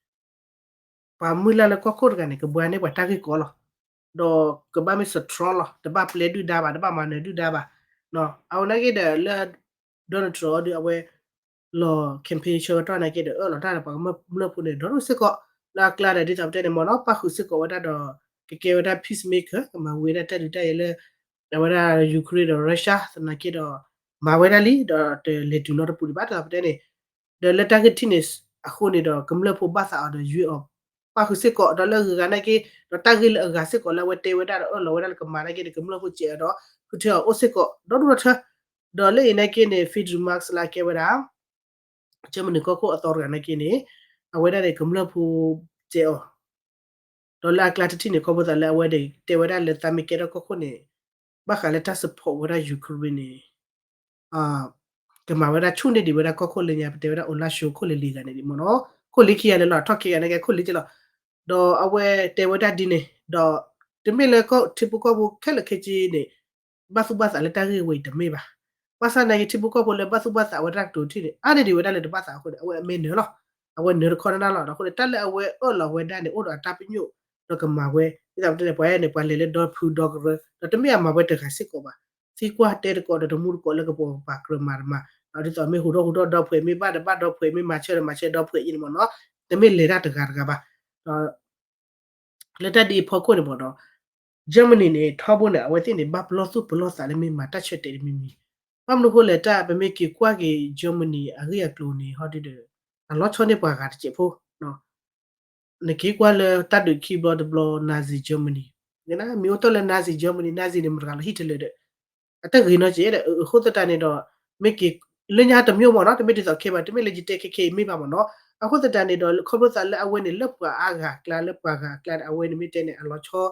ပှၤမုၢ်လၢ်လၢကီၢ်ခိၣ်တဂၤန့ၣ် ကဘှါန့ၢ်ပှၤတၢ်ဂ့ၢ်ကီလီၤ. ဒီးကဘၣ်မ့ၢ် strong လီၤ တဘၣ်ပျဲဒုၣ်ဒါဘၣ် တဘၣ်မၤနၢၤဒုၣ်ဒါဘၣ်. အဝဲနာ်က့ဒီးလၢ Donald Trump ဒီးအဝဲ လီၤ campaign ဆၢကတီၢ်နာ်က့ဒီး အၢၣ်လီၤတၢ်ဒီးပှၤကမျၢၢ်ဖိန့ၣ် ဒီဒိၣ်စ့ၢ်ကီး လၢအကျါဒီးဒ်သိးပတဲန့ၣ်မ့ၢ်နီၤ ပၣ်ဃုာ်စ့ၢ်ကီးဝဲဒၣ်ဒီး ကကဲဝဲဒၣ် peacemaker ကမၤဝံၤဝဲဒၣ်တၢ်ဒုးတၢ်ယၤလၢ အဝဲဒၣ် Ukraine ဒီး Russia သနာ်က့ဒီး မၤဝဲဒၣ်လံ ဒီးတလဲၤတုၤနီတပူၤဒံးဘၣ် ဒ်သိးပတဲန့ၣ် ဒီးလၢတၢ်ဂ့ၢ်ထံၣ်န့ၣ်အဃိန့ၣ်ဒီး ကမျၢၢ်ဖိဘၣ်သးအီၤဒီးယွ့အီၤ ပၣ်ဃုာ်စ့ၢ်ကီး ဒီးလၢအဂုၤအဂၤနာ်က့ ဒီးတၢ်ဂ့ၢ်လၢအဂၤစ့ၢ်ကီးလၢအဝဲတဲဝဲဒၣ်ဒီးအၢၣ်လီၤဝဲဒၣ်လၢကမၤနာ်က့န့ၣ် ကမျၢၢ်ဖိစဲးအီၤဒီး ဃုထၢအီၤအိၣ်စ့ၢ်ကီး ဒီဒိၣ်ဒီထၢ ဒီးလၢအံၤနာ်က့န့ၣ် Friedrich Merz လၢအကဲဝဲဒၣ် Germany ကီၢ်ခိၣ်အသီတဂၤနာ်က့န့ၣ် အဝဲဒၣ်န့ၣ် ကမျၢၢ်ဖိစဲးအီၤ ဒီးလၢအကျါတထံၣ်န့ၣ် ခီဖျိသးလၢအဝဲန့ၣ် တဲဝဲဒၣ်လၢသးမ့ၢ်ကဲထီၣ်ကီၢ်ခိၣ်န့ၣ် ဘၣ်ဃးလၢတၢ် support ဝဲဒၣ် Ukraine န့ၣ် ကမၤဝဲဒၣ်ဆူၣ်န့ၢ်ဒံးဝဲဒၣ်ကီၢ်ခိၣ်လၢညါ ပတဲဝဲဒၣ် Olaf Scholz ခိၣ်လ့ၤလံၤတဂၤန့ၣ်ဒံးမ့ၢ်နီၤ ခိၣ်လ့ၤခံဂၤလၢလီၤ ထီၣ်ခံဂၤန့ၣ်ကဲခိၣ်လ့ၤက့လီၤ ဒီးအဝဲတဲဝဲဒၣ်ဒ်န့ၣ် ဒီး တမ့ၢ်လၢထံဖိကီၢ်ဖိခဲလၢာ်ခဲဆ့န့ၣ် ဘၣ်သူၣ်ဘၣ်သးလၢတၢ်ဂ့ၢ်ဝဲအံၤတမ့ၢ်ဘၣ်. ဘၣ်ဆၣ်သနာ်က့ထံဖိကီၢ်ဖိလၢဘၣ်သူၣ်ဘၣ်သးဝဲတၢ်ကတိၤထံၣ်န့ၣ် အါန့ၢ်ဒံးဝဲဒၣ်လၢတဘၣ်သးအဃိန့ၣ် အဝဲအမဲနၢၤလီၤ. အဝဲနၢၤတခီနၢ်လီၤ ဒီးအဃိန့ၣ် တၢ်လၢအဝဲအၢၣ်လီၤဝဲဒၣ်န့ၣ် အိၣ်ဒီးအတၢ်ပညိၣ် ဒီးကမၤဝဲ ဒ်သိးပတဲန့ၣ် ပှၤအဲၣ်န့ၣ် ပှၤလဲၤလၢဒီဖုဒီကရၢ ဒီးတမ့ၢ်အမၤဝဲတဂၤစ့ၢ်ကီးဘၣ်. သံကွၢ်တဲသကိးဒီးတမူတကိးလၢကပိာ်ကပၤကြၢးမၤတမၤ ဒီးဒ်သိးမ့ၢ်ဟူးထီၣ်ဟူးထီၣ်ဒီဖု မ့ၢ်ဘၣ်ဒီးဘၣ်ဒီဖု မ့ၢ်မၤဆၢဒီးမၤဆၢဒီဖုအံၤန့ၣ်မ့ၢ်နီၤ တမ့ၢ်လဲၤတၢ်တဂၤတဂၤဘၣ်. ဒီး လၢတၢ်ဒ်အံၤအဖီခိၣ်န့ၣ်မ့ၢ်ဒီး Germany န့ၣ် ထီဘိန့ၣ် အဝဲသ့ၣ်န့ၣ် ဘၣ်ပလီၢ်သူၣ်ပလီၢ်သးလၢမ့ၢ်မၤတၢ်ဆၢတဲာ်တမံၤမံၤ ဘၣ်မနုၤအဃိလဲၣ် တၢ်ပမ့ၢ်က့ၤကွၢ်က့ၤ Germany အဂ့ၢ်အကျိၤန့ၣ် ဟီဒ်ဒီး အလီၤဆီန့ၢ်ပှၤဂၤတစဲးဖိ နက့ၤကွၢ်လၢတၢ်ဒုးခံဘျီတဘျီ Nazi Germany မ့ၢ်အိၣ်တ့ၢ်လၢ Nazi Germany Nazi န့ၣ် မတၤတဂၤလၢ Hitler ဒီး အတဂ့ၤနီတစဲးဒီး အဃိသတးန့ၣ်ဒီး မ့ၢ်က့ၤ လၢညါတမ့ၢ်မ့ၢ်နီၤ တမ့ၢ်ဒ်သိးခဲဘၣ် တမ့ၢ်လၢယတဲခဲခဲအံၤမ့ၢ်ဘၣ်မ့ၢ်နီၤ အဃိသတးန့ၣ်ဒီး ခီဖျိသးလၢအဝဲန့ၣ် လၢပှၤအါဂၤအကျါ လၢပှၤဂၤအကျါန့ၣ် အဝဲန့ၣ်မ့ၢ်တဲန့ၣ် အလီၤဆီ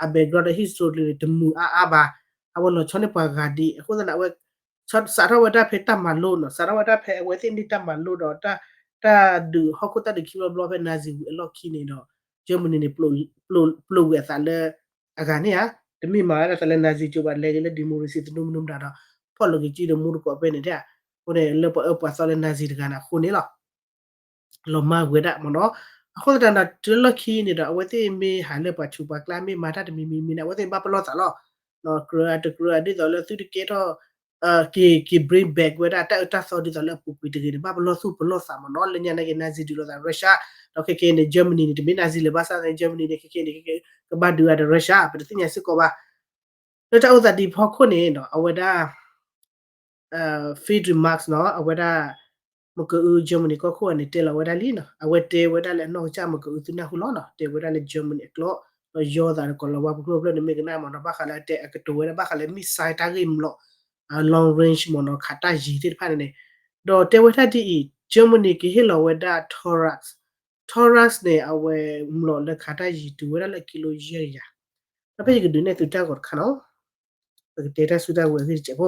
အ background ဒီး history န့ၣ် တမုာ်အါအါဘၣ် အဝဲလီၤဆီန့ၢ်ပှၤဂၤဒ် အဃိသတးန့ၣ် အဝဲ စးထီၣ်ဝဲဒၣ်ဖဲတၢ်မၤလိနီၤ စးထီၣ်ဝဲဒၣ်ဖဲအဝဲသ့ၣ်န့ၢ်တၢ်မၤလိဒီး တၢ်ဒုးဟီၣ်ခိၣ်တၢ်ဒုးခံဘျီဘျီဖဲ Nazi ဝံၤအလီၢ်ခံန့ၣ်ဒီး Germany န့ၣ် ပျိာ်ကွံာ်အသးလၢအဂၤန့ၣ်ဧါ တမ့ၢ်မၤဝဲဒၣ်သးလၢ Nazi ကၠိဘၣ် လဲၤက့ၤလၢ democracy သနူမနုၤမတၤဒီး ဖီၣ်လိာ်က့ၤကံဒီးမူတကိးဖဲန့ၣ်ဧါ အဃိန့ၣ် လၢပှၤအၢပှၤသီလၢ Nazi တဂၤန့ၣ်အဃိန့ၣ်လီၤ လီၤမၢ်ဝဲဒၣ်မ့ၢ်နီၤ အဃိသတးဒီး တုၤလၢလီၢ်ခံန့ၣ်ဒီး အဝဲသ့ၣ်မ့ၢ်ဟးလၢပှၤဆူးပှၤကျါ မ့ၢ်မၤတၢ်တမံၤမံၤမံၤန့ၣ် အဝဲသ့ၣ်ဘၣ်ပလီၢ်သးလီၤ ကြၢးတကြၢးဒ်သိးလၢသုတကဲထီၣ် က့ၤ က့ၤ bring back ဝဲဒၣ်တၢ်အၢတၢ်သီဒ်သိးလၢအပူၤကွံာ်တဂ့ၤန့ၣ် ဘၣ်ပလီၢ်သူၣ်ပလီၢ်သးမ့ၢ်နီၤ လၢညါနာ်က့ Nazi ဒုးလိာ်သး Russia ဒီးခဲက့ၤန့ၣ် Germany န့ၣ် တမ့ၢ် Nazi လၢၤဘၣ်ဆၣ်သနာ်က့ Germany န့ၣ် ခဲက့ၤန့ၣ် ကဘၣ်ဒုးအါဒီး Russia ပတသ့ၣ်ညါစ့ၢ်ကီးဘၣ် လၢတၢ်အိၣ်သးဒ်အံၤအဖီခိၣ်န့ၣ်ဒီး အဝဲဒၣ် Friedrich Merz နီၤ အဝဲဒၣ် မကအု Germany ကီၢ်ခိၣ်အံၤန့ၣ် တဲလီၤဝဲဒၣ်လံနီၤ အဝဲတဲဝဲဒၣ်လၢအနီၢ်ကစၢ်မကအုသုနၢ်ဟူလီၤနီၤ တဲဝဲဒၣ်လၢ Germany အကျိာ် ဒီးယီၤသးဒီးကီးလၤဝါပူၤဖျိဖျိန့ၣ် မ့ၢ်ကနၣ်မ့ၢ်နီၤ ဘၣ်ဃးလၢအတဲအကတိၤဝဲဒၣ် ဘၣ်ဃးလၢ missile တၢ်ဂ့ၢ်မျိာ် long range မ့ၢ်နီၤ ခးတၢ်ယံၤသ့ၣ်တဖၣ်န့ၣ်န့ၣ် ဒီးတဲဝဲဒၣ်ဒ်အံၤ Germany ကဟ့ၣ်လီၤဝဲဒၣ် Taurus Taurus န့ၣ် အဝဲမျိာ်လၢခးတၢ်ယံၤတုၤဝဲဒၣ်လၢကံလိယဲၢ်ကယၤ ဒီးဖဲယကဒုးနဲၣ်သုတၢ်ဂီၤတခါနီၤ ပကတဲတၢ်စုတၢ်ဝဲၤအဂ့ၢ်တစဲးဖိ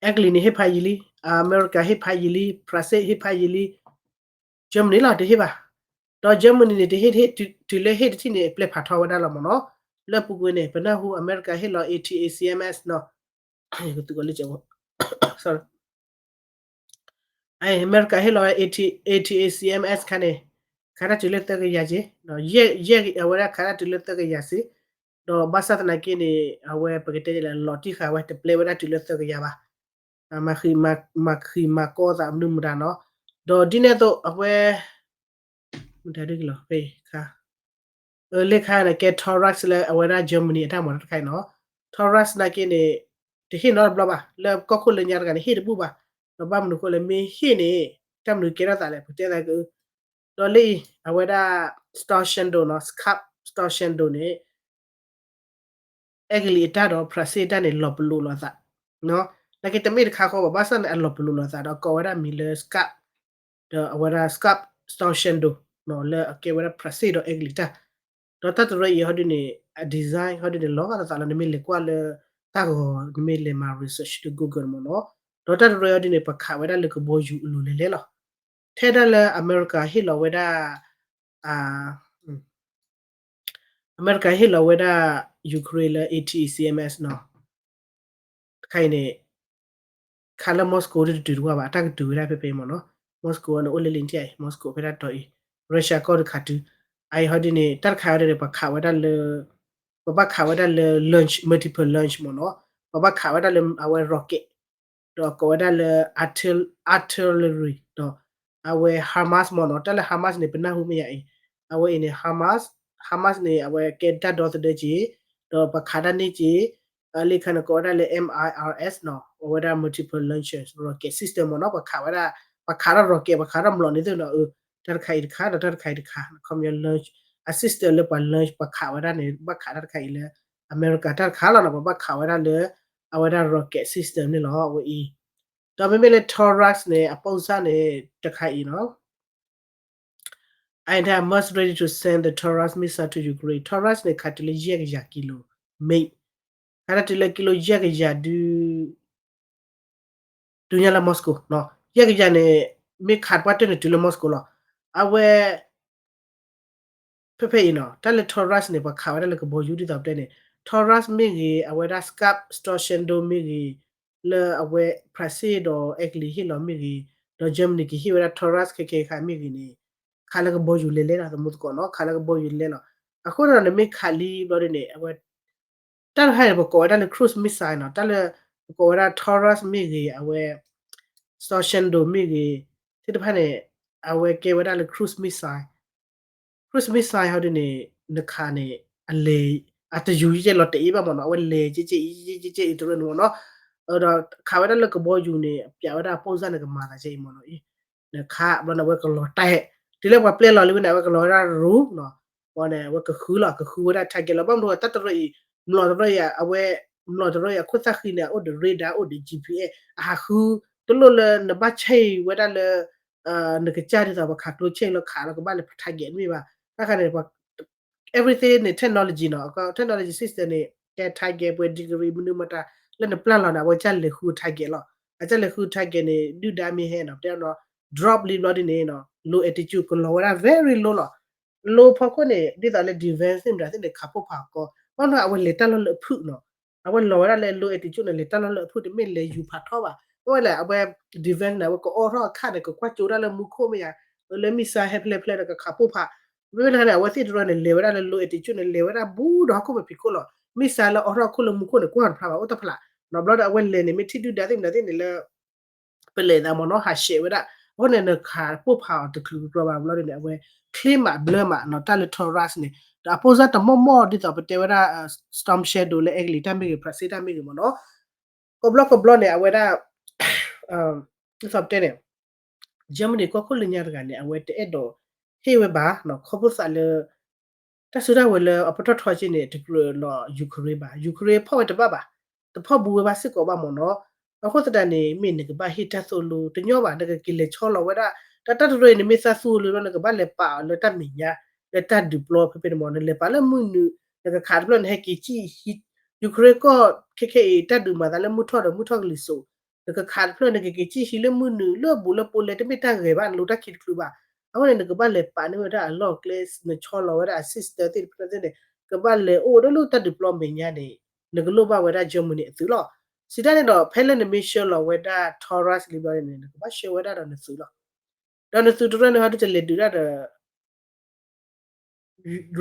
အဲကလံးန့ၣ်ဟ့ၣ်ဖးယံၤလံ, အမဲရကၤဟ့ၣ်ဖးယံၤလံ, ဖရၣ်စ့ၣ်ဟ့ၣ်ဖးယံၤလံ, Germany လီၤတဟ့ၣ်ဘၣ်. ဒီး Germany န့ၣ် တဟ့ၣ်တဟ့ၣ် တုၤလၢဟ့ၣ်တထံၣ်န့ၣ် ပျဲဖးထီဝဲဒၣ်လီၤမ့ၢ်နီၤ. လၢပူၤကွံာ်န့ၣ် ပနၢ်ဟူအမဲရကၤဟ့ၣ်လီၤ A T A C M S နီၤ, ကသုကီးလၢကဲးဖိ အမဲရကၤဟ့ၣ်လီၤဝဲ A T A C M S ခါန့ၣ် ခးတၢ်တုၤလၢသၢကယၤက့, ယဲၢ်ကဝဲဒၣ်ခးတၢ်တုၤလၢသၢကယၤစ့, ဒီးဘၣ်ဆၣ်သနာ်က့န့ၣ် အဝဲပကတဲလဲၣ် လီၤတံၢ်ဃာ်ဝဲ တပျဲဝဲဒၣ်တုၤလၢသၢကယၤဘၣ်. မၤဃံးမၤကီသးမနုၤမတၤနီၤ. ဒီးဒ်န့ၣ်အသိး အဝဲ မတၤဒ်ကလီၤ လၢခါန့ၣ် ကဲ Taurus လၢအဝဲဒၣ် Germany အတၢ်မၤတခါအံၤနီၤ. Taurus နာ်က့န့ၣ် တဟ့ၣ်နီတဘျီဘၣ် လၢကီၢ်ခိၣ်လၢညါတဂၤန့ၣ် ဟ့ၣ်တဘူၣ်ဘၣ်. ဒီးဘၣ်မနုၤဃိလဲၣ် မ့ၢ်ဟ့ၣ်န့ၣ် တၢ်မနုၤကဲထီၣ်သးလဲၣ် ပကတဲသးက ဒီးလၢအံၤ အဝဲဒၣ် Storm Shadow နီၤ Scarp Storm Shadow န့ၣ် အဲကလံးအတၢ်ဒီး ဖြၣ်စ့ၣ်အတၢ်န့ၣ် လီၤပလိာ်လိာ်သး, နာ်က့တမ့ၢ်တခါဃီဘၣ် ဘၣ်ဆၣ်န့ၣ် အလီၤပလိာ်လိာ်သးဒီးကိးဝဲဒၣ်မံၤလၢ Scarp ဒီးအဝဲဒၣ် Scarp Storm Shadow လၢအကဲဝဲဒၣ်ဖြၣ်စ့ၣ်ဒီးအဲကလံးတၢ်, ဒီးတၢ်တရၢအံၤဟီဒုန့ၣ် အ design ဟီဒုန့ၣ် လီၤဂာ်လိာ်သးလီၤ နမ့ၢ်လဲၤကွၢ်လၢ တၢ်ဂီၤ နမ့ၢ်လဲၤမၤ research လၢ Google မ့ၢ်နီၤ, ဒီးတၢ်တရၢအံၤဟီဒုန့ၣ် ပခးဝဲဒၣ်လၢကဘီယူၤအလိၤလဲၤလဲၤလီၤ, ထဲဒၣ်လၢအမဲရကၤဟ့ၣ်လီၤဝဲဒၣ် အမဲရကၤဟ့ၣ်လီၤဝဲဒၣ် Ukraine လၢ A T A C M S နီၤ, တခါအံၤန့ၣ် ခးလၢ Moscow ဒ်တတုၤတဝၢ်ဘၣ် အတၢ်ကတုၤဝဲဒၣ်ဖဲဖဲမ့ၢ်နီၤ, Moscow န့ၣ် အိၣ်လၢလံထံၣ်အံၤ Moscow ဖဲဒၣ်တီအံၤ Russia ကီၢ်တခါတုၤ, အအံၤဟီဒ်န့ၣ် တၢ်တခါဝဲဒၣ်န့ၣ် ပခးဝဲဒၣ်လၢ ပဘၣ်ခးဝဲဒၣ်လၢ launch multiple launch မ့ၢ်နီၤ, ပဘၣ်ခးဝဲဒၣ်လၢအဝဲ rocket ဒီးကိးဝဲဒၣ်လၢ artil- artillery ဒီး အဝဲ HIMARS မ့ၢ်နီၤ, တၢ်လၢ HIMARS န့ၣ် ပနၢ်ဟူမ့ၢ်ယၤအံၤ, အဝဲအံၤန့ၣ် HIMARS, HIMARS န့ၣ် အဝဲကဲတၢ်ဒီသဒၢက့ၤ, ဒီးပခးတၢ်န့ၢ်က့ၤ, လၢခါန့ၣ်ကိးဝဲဒၣ်လၢ M I R S နီၤ, အဝဲဒၣ် multiple launchers rocket system မ့ၢ်နီၤ, ပခးဝဲဒၣ်, ပခးထီၣ် rocket ပခးထီၣ်မျိာ်န့ၣ်သ့ၣ်နီၤ, အ တၢ်တခါအံၤတခါ ဒီးတၢ်တခါအံၤတခါ, ခီပညီ launch အ system လၢပှၤ launch ပခးဝဲဒၣ်န့ၣ် ဘၣ်ခးတၢ်တခါအံၤလၢ အမဲရကၤတၢ်တခါလီၤနီၤ, ပဘၣ်ခးဝဲဒၣ်လၢ အဝဲဒၣ် rocket system န့ၣ်လီၤ အဝဲအံၤ, ဒီးမ့မ့ၢ်လၢ Taurus န့ၣ် အပိၢ်စၢ်န့ၣ် တခါအံၤနီၤ I am most ready to send the Taurus missile to Ukraine. Taurus န့ၣ် ခးတုၤလၢယဲၢ်ကယၤကံလိၤမ့ၢ်, ခးတၢ်တုၤလၢကံလိၤယဲၢ်ကယၤဒုး တုၤညါလၢ Moscow နီၤ, ယဲၢ်ကယၤန့ၣ် မ့ၢ်ခးတပှၢ်တၢၢ်န့ၣ်တုၤလၢ Moscow လီၤ. အဝဲ ဖဲဖဲအံၤနီၤ တၢ်လၢ Taurus န့ၣ် ပှၤခးဝဲဒၣ်လၢကဘီယူၤဒ်သိးပတဲန့ၣ် Taurus မ့ၢ်ဂ့ၤ အဝဲဒၣ် Scud Storm Shadow မ့ၢ်ဂ့ၤ လၢအဝဲ ဖြၣ်စ့ၣ်ဒီးအဲကလံးဟ့ၣ်လီၤမ့ၢ်ဂ့ၤ ဒီး Germany ကဟ့ၣ်ဝဲဒၣ် Taurus ခဲခဲခါမ့ၢ်ဂ့ၤန့ၣ် ခးလၢကဘီယူၤလဲၤလဲၤလီၤ သမူသကိးနီၤ ခးလၢကဘီယူၤလဲၤလီၤ. အဃိဒီး နမ့ၢ်ခးလံဘျီဒ်န့ၣ် အဝဲ တၢ်တခါန့ၣ် ပကိးဝဲဒၣ်လၢ cruise missile နီၤ တၢ်လၢ ပကိးဝဲဒၣ် Taurus မ့ၢ်ဂ့ၤ အဝဲ Storm Shadow မ့ၢ်ဂ့ၤ သ့ၣ်တဖၣ်န့ၣ် အဝဲကဲဝဲဒၣ်လၢ cruise missile, cruise missile ဟီဒ်န့ၣ် နခးန့ၣ် အလဲၤ အတယူၤကဲလီၤတအ့ၣ်ဘၣ်မ့ၢ်နီၤ အဝဲလဲၤကဲကဲအံၤ ကဲကဲအံၤတရၢန့ၣ်မ့ၢ်နီၤ ဒီးခးဝဲဒၣ်လၢကဘီယူၤန့ၣ် အပျးဝဲဒၣ်အပိၢ်စၢ်န့ၣ် ကမၤသးကဲအံၤမ့ၢ်နီၤ နခးဘျီန့ၣ် အဝဲကလီၤတဲာ် တုၤလၢပှၤပျဲလီၤလံဝဲန့ၣ် အဝဲကလီၤဝဲဒၣ်ရူၤနီၤ ဝဲန့ၣ် အဝဲကဃုလီၤ ကဃုဝဲဒၣ် target လီၤ ဘၣ်မနုၤတၢ်တရၢအံၤ မျိာ်တရၢအံၤ အဝဲ မျိာ်တရၢအံၤ အခိၣ်သၣ်ဃံန့ၣ် အအိၣ်ဒီး radar အိၣ်ဒီး G P S အဟးဃု တလိၣ်လၢနဘၣ်ဆဲးဝဲဒၣ်လၢ နကစၢ်ဒ်သိးပှၤခးကျိ ဆဲးလီၤခးလီၤ ကဘၣ်လဲၤ target တမ့ၢ်ဘၣ် တၢ်ခါန့ၣ် everything န့ၣ် technology နီၤ technology system န့ၣ် ကဲ target ပှဲၤ degree မနုၤမတၤ လၢနပျၢ်လီၤန့ၣ် အဝဲကစၢ်လဲၤဃု target လီၤ အကစၢ်လဲၤဃု target န့ၣ် ဒုၣ်ဒါမ့ၢ်ဟဲနီၤ တဲနီၤ drop လံဘျီဒ်န့ၣ်နီၤ low altitude ကလီၤဝဲဒၣ် very low လီၤ low ဖီခိၣ်န့ၣ် ဒ်သိးလၢ defense သ့ၣ်မတၤသ့ၣ်န့ၣ် ခးပိၢ်ဖးအီၤကီ ဘၣ်မနုၤအဝဲလဲၤတၢ်လီၢ်လၢအဖုၣ်နီၤ အဝဲလီၤဝဲဒၣ်လၢ low altitude န့ၣ် လဲၤတၢ်လီၢ်လၢအဖုၣ် တမ့ၢ်လဲၤယူၤဖးထီဘၣ် အဝဲလဲၣ် အဝဲ defense န့ၣ် အဝဲကအိးထီၣ်အခၣ်န့ၣ် ကကွၢ်ကၠိဒၣ်လၢမူခိၣ်မ့ၢ်ယါ လၢ missile ဟဲဖျဲၣ်ဖျဲၣ်န့ၣ် ကခးပိၢ်ဖး မ့မ့ၢ်လၢန့ၣ် အဝဲသ့ၣ်တရၢန့ၣ် လဲၤဝဲဒၣ်လၢ low altitude န့ၣ် လဲၤဝဲဒၣ်ဘူးဒီးဟီၣ်ခိၣ်ပဖံးခိၣ်လီၤ missile လၢအိးထီၣ်ခိၣ်လၢမူခိၣ်န့ၣ် ကွၢ်တဖျါဘၣ် အိၣ်တဖျါ နီၤဘျီဒီးအဝဲလဲၤန့ၣ် မ့ၢ်ထံၣ်ဒုၣ်ဒါသ့ၣ်မတၤသ့ၣ်န့ၣ်လၢ ပလဲၤသးမ့ၢ်နီၤ ဟးဆှဲးဝဲဒၣ် အဃိန့ၣ် နခးပိၢ်ဖးအီၤတချုးတကျိၤဘၣ်ဘျီဒ်န့ၣ် အဝဲ clear မး blur မးနီၤ တၢ်လၢ Taurus န့ၣ် ဒီးအပိၢ်စၢ်တမီၢ်မီၢ် ဒ်သိးပတဲဝဲဒၣ် Storm Shadow လၢအဲကလံးတၢ်မ့ၢ်ဂ့ၤ ဖြၣ်စ့ၣ်တၢ်မ့ၢ်ဂ့ၤမ့ၢ်နီၤ ကဘျီကဘျီန့ၣ် အဝဲဒၣ် ဒ်သိးပတဲန့ၣ် Germany ကီၢ်ခိၣ်လၢညါတဂၤန့ၣ် အဝဲတအဲၣ်ဒိးဟ့ၣ်ဝဲဘၣ် ခီဖျိသးလၢ တၢ်စုတၢ်ဝဲၤလၢအပတီၢ်ထီက့န့ၣ် တကြၢးလီၤ Ukraine ဘၣ် Ukraine ဖီၣ်ဝဲတဘၣ်ဘၣ် တဖီၣ်ဘူးဝဲဘၣ်စ့ၢ်ကီးဘၣ်မ့ၢ်နီၤ အဃိသတးန့ၣ် မ့ၢ်နကဘၣ်ဟ့ၣ်တၢ်သိၣ်လိ တညီဘၣ် နကက့ၤလဲၤဆီလီၤဝဲဒၣ် တၢ်တရၢအံၤ နမ့ၢ်သးသူလၢ နကဘၣ်လဲၤပာ်အီၤလၢတၢ်မဲာ်ညါ လၢတၢ်ဒုးပျီဖဲဖဲန့ၣ်မ့ၢ် နလဲၤပာ်လၢမုၢ်နုာ် နကခးတဖျၢၣ်နဟဲက့ၤကံၣ်ဟံး Ukraine ကီၢ်ခဲခဲအံၤ တၢ်ဒုးမၤသးလၢမုၢ်ထီၣ်ဒီးမုၢ်ထီၣ်ကလံၤစိး နကခးတဖျၢၣ် နကက့ၤကံၣ်ဟံးလၢမုၢ်နုာ် လၢအဘူးလၢပူၤလဲၤ တမ့ၢ်တၢ်ဂဲၤဘၣ် နလိတၢ်ခံတချုးဘၣ် အဃိန့ၣ် နကဘၣ်လဲၤပာ်န့ၢ်ဝဲဒၣ်အလီၢ်အကျဲ နဆီလီၤဝဲဒၣ်အ system သ့ၣ်တဖၣ်သ့ၣ်န့ၣ် ကဘၣ်လဲၤအိၣ်ဝဲဒၣ်လၢတၢ်ဒုးပျီမဲာ်ညါန့ၣ် နကလိၣ်ဘၣ်ဝဲဒၣ် Germany အသုးလီၤ. စံးတၢ်န့ၣ်ဒီး ဖဲလၢနမ့ၢ်ဆှၢလီၤဝဲဒၣ် Taurus လံဘျီန့ၣ် နကဘၣ်ဆှၢဝဲဒၣ်ဒီးနသုးလီၤ. ဒီးနသုးတရၢန့ၣ်ဟီဒုးတလဲၤဒုးဒၣ်ဒီး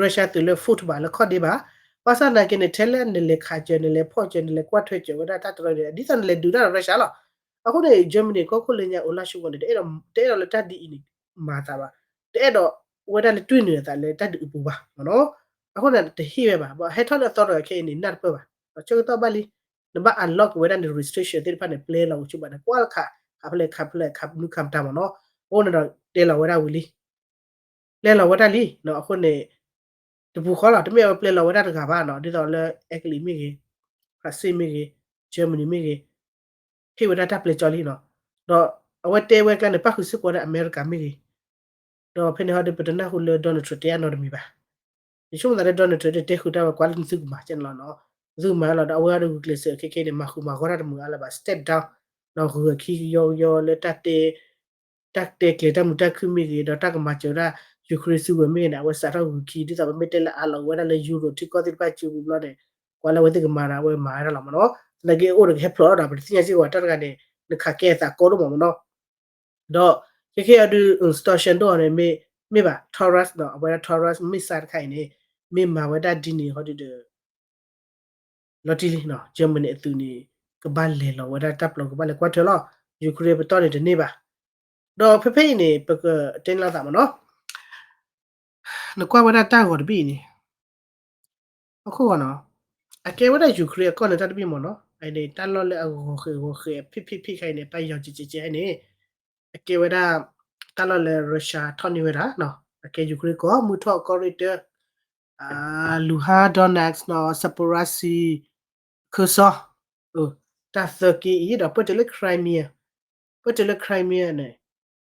Russia သုးလၢ foot ဘၣ် လၢခီၣ်ဒ့ဘၣ်. ဘၣ်ဆၣ်သနာ်က့န့ၣ် ထဲလၢနလဲၤခးစၢၤ နလဲၤဖီၣ်စၢၤ နလဲၤကွၢ်ထွဲစၢၤဝဲဒၣ်တၢ်တရၢန့ၣ် ဒ်သိးနလဲၤဒုးတၢ်ဒီး Russia လီၤ. အဃိန့ၣ် Germany ကီၢ်ခိၣ်လၢညါ Olaf Scholz န့ၣ် တအဲၣ်ဒိးလၢတၢ်ဒ်အံၤန့ၣ် မၤအသးဘၣ်, တအဲၣ်ဒိးဝဲဒၣ်လၢတွံၢ်နုာ်အသးလၢတၢ်ဒုးအပူၤဘၣ်မ့ၢ်နီၤ. အဃိန့ၣ် တဟ့ၣ်ဝဲဘၣ်, ဘၣ်ဟဲထီၣ်လၢအသီတဂၤခဲအံၤန့ၣ် နၢ်တပၢၢ်ဘၣ်, ဆၢကတီၢ်ဘၣ်လံ, နဘၣ် unlock ဝဲဒၣ်န restriction သ့ၣ်တဖၣ်န့ၣ် ပျဲလီၤဝဲဆူဘၣ်န့ၣ် ကွၢ်လၢခး ခးဖဲလဲၣ် ခးဖဲလဲၣ် ခးမနုၤခးမတၤမ့ၢ်နီၤ. အဃိန့ၣ်ဒီး တဲလီၤဝဲဒၣ်ဝံၤလံ ပျဲလီၤဝဲဒၣ်လံ. အဃိန့ၣ် တပူၤဃီလီၤ, တမ့ၢ်အဝဲပျဲလီၤဝဲဒၣ်တဂၤဘၣ်နီၤ, ဒ်သိးလၢ Italy မ့ၢ်ဂ့ၤ, France မ့ၢ်ဂ့ၤ, Germany မ့ၢ်ဂ့ၤ, ဟ့ၣ်ဝဲဒၣ်တၢ်ပျဲကၠီလံနီၤ. ဒီးအဝဲတဲဝဲကျါန့ၣ် ပၣ်ဃုာ်စ့ၢ်ကီးဝဲဒၣ် အမဲရကၤမ့ၢ်ဂ့ၤ, ဒီးဖဲန့ၣ်ဟီဒီး ပတနၢ်ဟူလၢ Donald Trump တဲအါနီတမံၤဘၣ်. ယဆိကမိၣ်သးလၢ Donald Trump တဲဃုာ်တၢ်ဝဲ ကွၢ်လၢနသုကမၤကဲန့ၣ်လီၤနီၤ. သုကမၤလီၤဒီး အဝဲအံၤဒီးဂုာ်ကျဲးစၢးခဲခဲန့ၣ် မၤဃူမၤဂီၤတၢ်တမုာ်အါလၢၤဘၣ်, step down, ဒီးဂုာ်ခံကယီကယီလၢတၢ်တဲ တၢ်တဲကျဲၤတၢ်မုာ်တၢ်ခုၣ်မ့ၢ်ဂ့ၤ, ဒီးတၢ်ကမၤစၢၤဝဲဒၣ် Ukraine စုကဝဲၤမ့ၢ်ဂ့ၤန့ၣ် အဝဲစးထီၣ်ဂုာ်ခံ ဒ်သိးပမ့ၢ်တဲလၢအါလီၤဝဲဒၣ်လၢ Europe ထံကီၢ်သ့ၣ်တဖၣ်စုပူၤဘျီန့ၣ် ကွၢ်လၢအဝဲသ့ၣ်ကမၤဒီး အဝဲမၤဝဲဒၣ်လီၤမ့ၢ်နီၤ. သနာ်က့အိၣ်ဒီးကဟဲဖျိးထီၣ်ဒီး ပတသ့ၣ်ညါစ့ၢ်ကီး တၢ်တဂၤန့ၣ် နခးကဲအသးကီဒိၣ်မးမ့ၢ်နီၤ. ဒီးခဲခဲအံၤဒုး Storm Shadow န့ၣ် မ့ၢ်ဘၣ် Taurus နီၤ, အဝဲဒၣ် Taurus missile တခါအံၤန့ၣ် မ့ၢ်မၤဝဲဒၣ်ဒ်န့ၣ်ဟီဒုးဒီး လီၤတံၢ်လံနီၤ, Germany အသုးန့ၣ် ကဘၣ်လဲၤလီၤဝဲဒၣ်တၢ်ပျီ ကဘၣ်လဲၤကွၢ်ထွဲလီၤ, Ukraine ပတီၢ်န့ၣ်တန့ၢ်ဘၣ်. ဒီးဖဲဖဲအံၤန့ၣ် ပကတဲန့ၢ်လိာ်သးမ့ၢ်နီၤ, နကွၢ်ဝဲဒၣ်တၢ်ဂီၤတဘ့ၣ်အံၤန့ၣ် အခိၣ်ဂီၤနီၤ, အကဲဝဲဒၣ် Ukraine အကီၢ်န့ၣ်တၢ်တဘ့ၣ်မ့ၢ်နီၤ, အန့ၣ် တၢ်လီၢ်လၢအဂီၤဃဲးဂီၤဃဲး ဖံးဖံးဖံးခါအံၤန့ၣ် ပၢ်ယီၤကဲးကဲးကဲးန့ၣ် အကဲဝဲဒၣ် တၢ်လီၢ်လၢ Russia ထီၣ်န့ၢ်ဝဲဒၣ်နီၤ, အကဲ Ukraine ကီၢ်မုၢ်ထီၣ်ကီၢ်ရ့ၣ်တၢ Luhansk Donetsk နီၤ Zaporizhzhia Kherson တၢ်သၢက့အံၤဒီး ပၢၢ်တုၤလၢ Crimea, ပၢၢ်တုၤလၢ Crimea န့ၣ်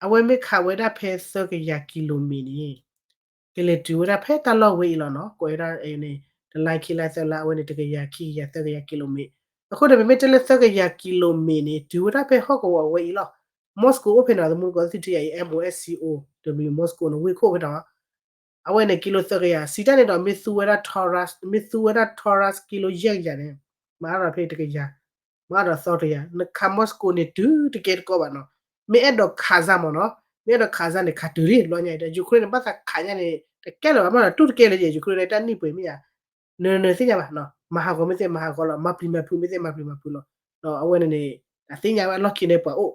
အဝဲမ့ၢ်ခးဝဲဒၣ်ဖဲသၢကယၤကံလိမ့ၣ်န့ၣ် ကလဲၤတုၤဝဲဒၣ်ဖဲတၢ်လီၢ်ဝဲအံၤလီၤနီၤ, ကွဲးဝဲဒၣ်န့ၣ် တလါခံလါသၢလါ အဝဲန့ၣ် တကယၤခံကယၤသၢကယၤကံလိမ့ၣ်, အဃိန့ၣ် ပမ့ၢ်တဲလၢသၢကယၤကံလိမ့ၣ်န့ၣ် တုၤဝဲဒၣ်ဖဲဟီၣ်ကဝီၤဝဲအံၤလီၤ. Moscow အိၣ်ဖဲန့ၣ် သမူတကိးသ့ၣ်ထံအံၤ M O S C O W Moscow န့ၣ် ဝ့ၢ်ခိၣ်ဖဲန့ၣ် အဝဲန့ၣ် ကံလိသၢကယၤ, စံးတၢ်န့ၣ်ဒီး မ့ၢ်သူဝဲဒၣ် Taurus, မ့ၢ်သူဝဲဒၣ် Taurus ကံလိယဲၢ်ကယၤန့ၣ် မၤအါထီၣ်ဖဲတကယၤ, မၤအါထီၣ်သီတကယၤ, နခး Moscow န့ၣ် တုၤတကဲတကီဘၣ်နီၤ, မ့ၢ်အဲၣ်ဒိးခးစၢ်မ့ၢ်နီၤ, မ့ၢ်အဲၣ်ဒိးခးစၢ်န့ၣ် ခးတုၤလံ ဘျီညါအံၤဒီး Ukraine န့ၣ် ဘၣ်သးခးညါန့ၣ် တကဲလၢၤဘၣ် မ့ၢ်ဒီးတူၢ်တကဲလၢၤ Ukraine န့ၣ် တၢ်နံၣ်ပှဲၤမ့ၢ်ဧါ နနသ့ၣ်ညါဘၣ်, မၤဟးဂီၤမ့ၢ်သ့ၣ်မၤဟးဂီၤလီၤ, မၤပျံၤမၤဖုးမ့ၢ်သ့ၣ်မၤပျံၤမၤဖုးလီၤ. အဝဲန့ၣ်န့ၣ် အသ့ၣ်ညါဝဲအလီၢ်ခံန့ၣ်ပှၤအိၣ်,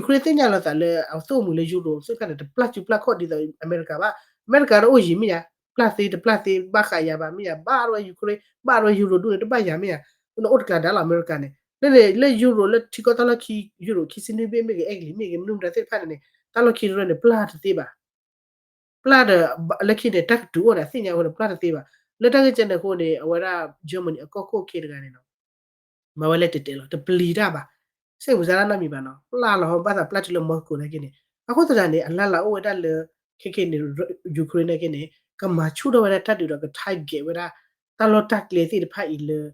Ukraine သ့ၣ်ညါလီၤသးလၢအသိၣ်မုာ်လၢ Europe သ့ၣ်တဖၣ်န့ၣ် တပျၢ်စုပျၢ်ခီၣ်ဒ်သိးအမဲရကၤဘၣ်, အမဲရကၤတအိၣ်ယံၤမ့ၢ်ယၤ, ပျၢ်သ့တပျၢ်သ့ ဘၣ်ဃးယၤဘၣ်မ့ၢ်ယၤ, ဘၣ်ဝဲ Ukraine ဘၣ်ဝဲ Europe ဒူၣ်န့ၣ် တဘၣ်ယၤမ့ၢ်ယၤ, နအိၣ်တကျးဒါလီၤ အမဲရကၤန့ၣ်, လၢန့ၣ် လၢ Europe လၢထံကီၢ်တၢ်လီၢ်ခံ Europe ခံဆံနွံဘ့ၣ်မ့ၢ်ဂ့ၤ အဲကလံးမ့ၢ်ဂ့ၤ မနုၤမတၤသ့ၣ်တဖၣ်န့ၣ်န့ၣ် တၢ်လီၢ်ခံတရၢန့ၣ် ပျၢ်တသ့ဘၣ် ပျၢ်ဒီး လၢခံန့ၣ် တၢ်ကတုၤအိၣ်န့ၣ် အသ့ၣ်ညါအဃိန့ၣ် ပျၢ်တသ့ဘၣ်. လၢတၢ်ဂ့ၢ်ကဲန့ၣ်အဃိန့ၣ် အဝဲဒၣ် Germany အကီၢ်ခိၣ်ခံတဂၤန့ၣ်နီၤ မၤဝဲလၢတဲတဲလီၤ တပျံၤတၢ်ဘၣ်, စ့ၢ်မုၢ်စါတၢ်နီတမံၤဘၣ်နီၤ ပျၢ်လီၤ ဘၣ်သးပျၢ်တုၤလၢ Moscow နာ်က့န့ၣ် အဃိသတးန့ၣ် အလၢ်လၢ်အိၣ်ဝဲဒၣ်လၢ ခဲခဲန့ၣ် Ukraine နာ်က့န့ၣ် ကမၤဆူၣ်ထီၣ်ဝဲဒၣ်တၢ်ဒုးဒီးက target ဝဲဒၣ် တၢ်လီၢ်တၢ်ကျဲသ့ၣ်တဖၣ်အံၤလၢ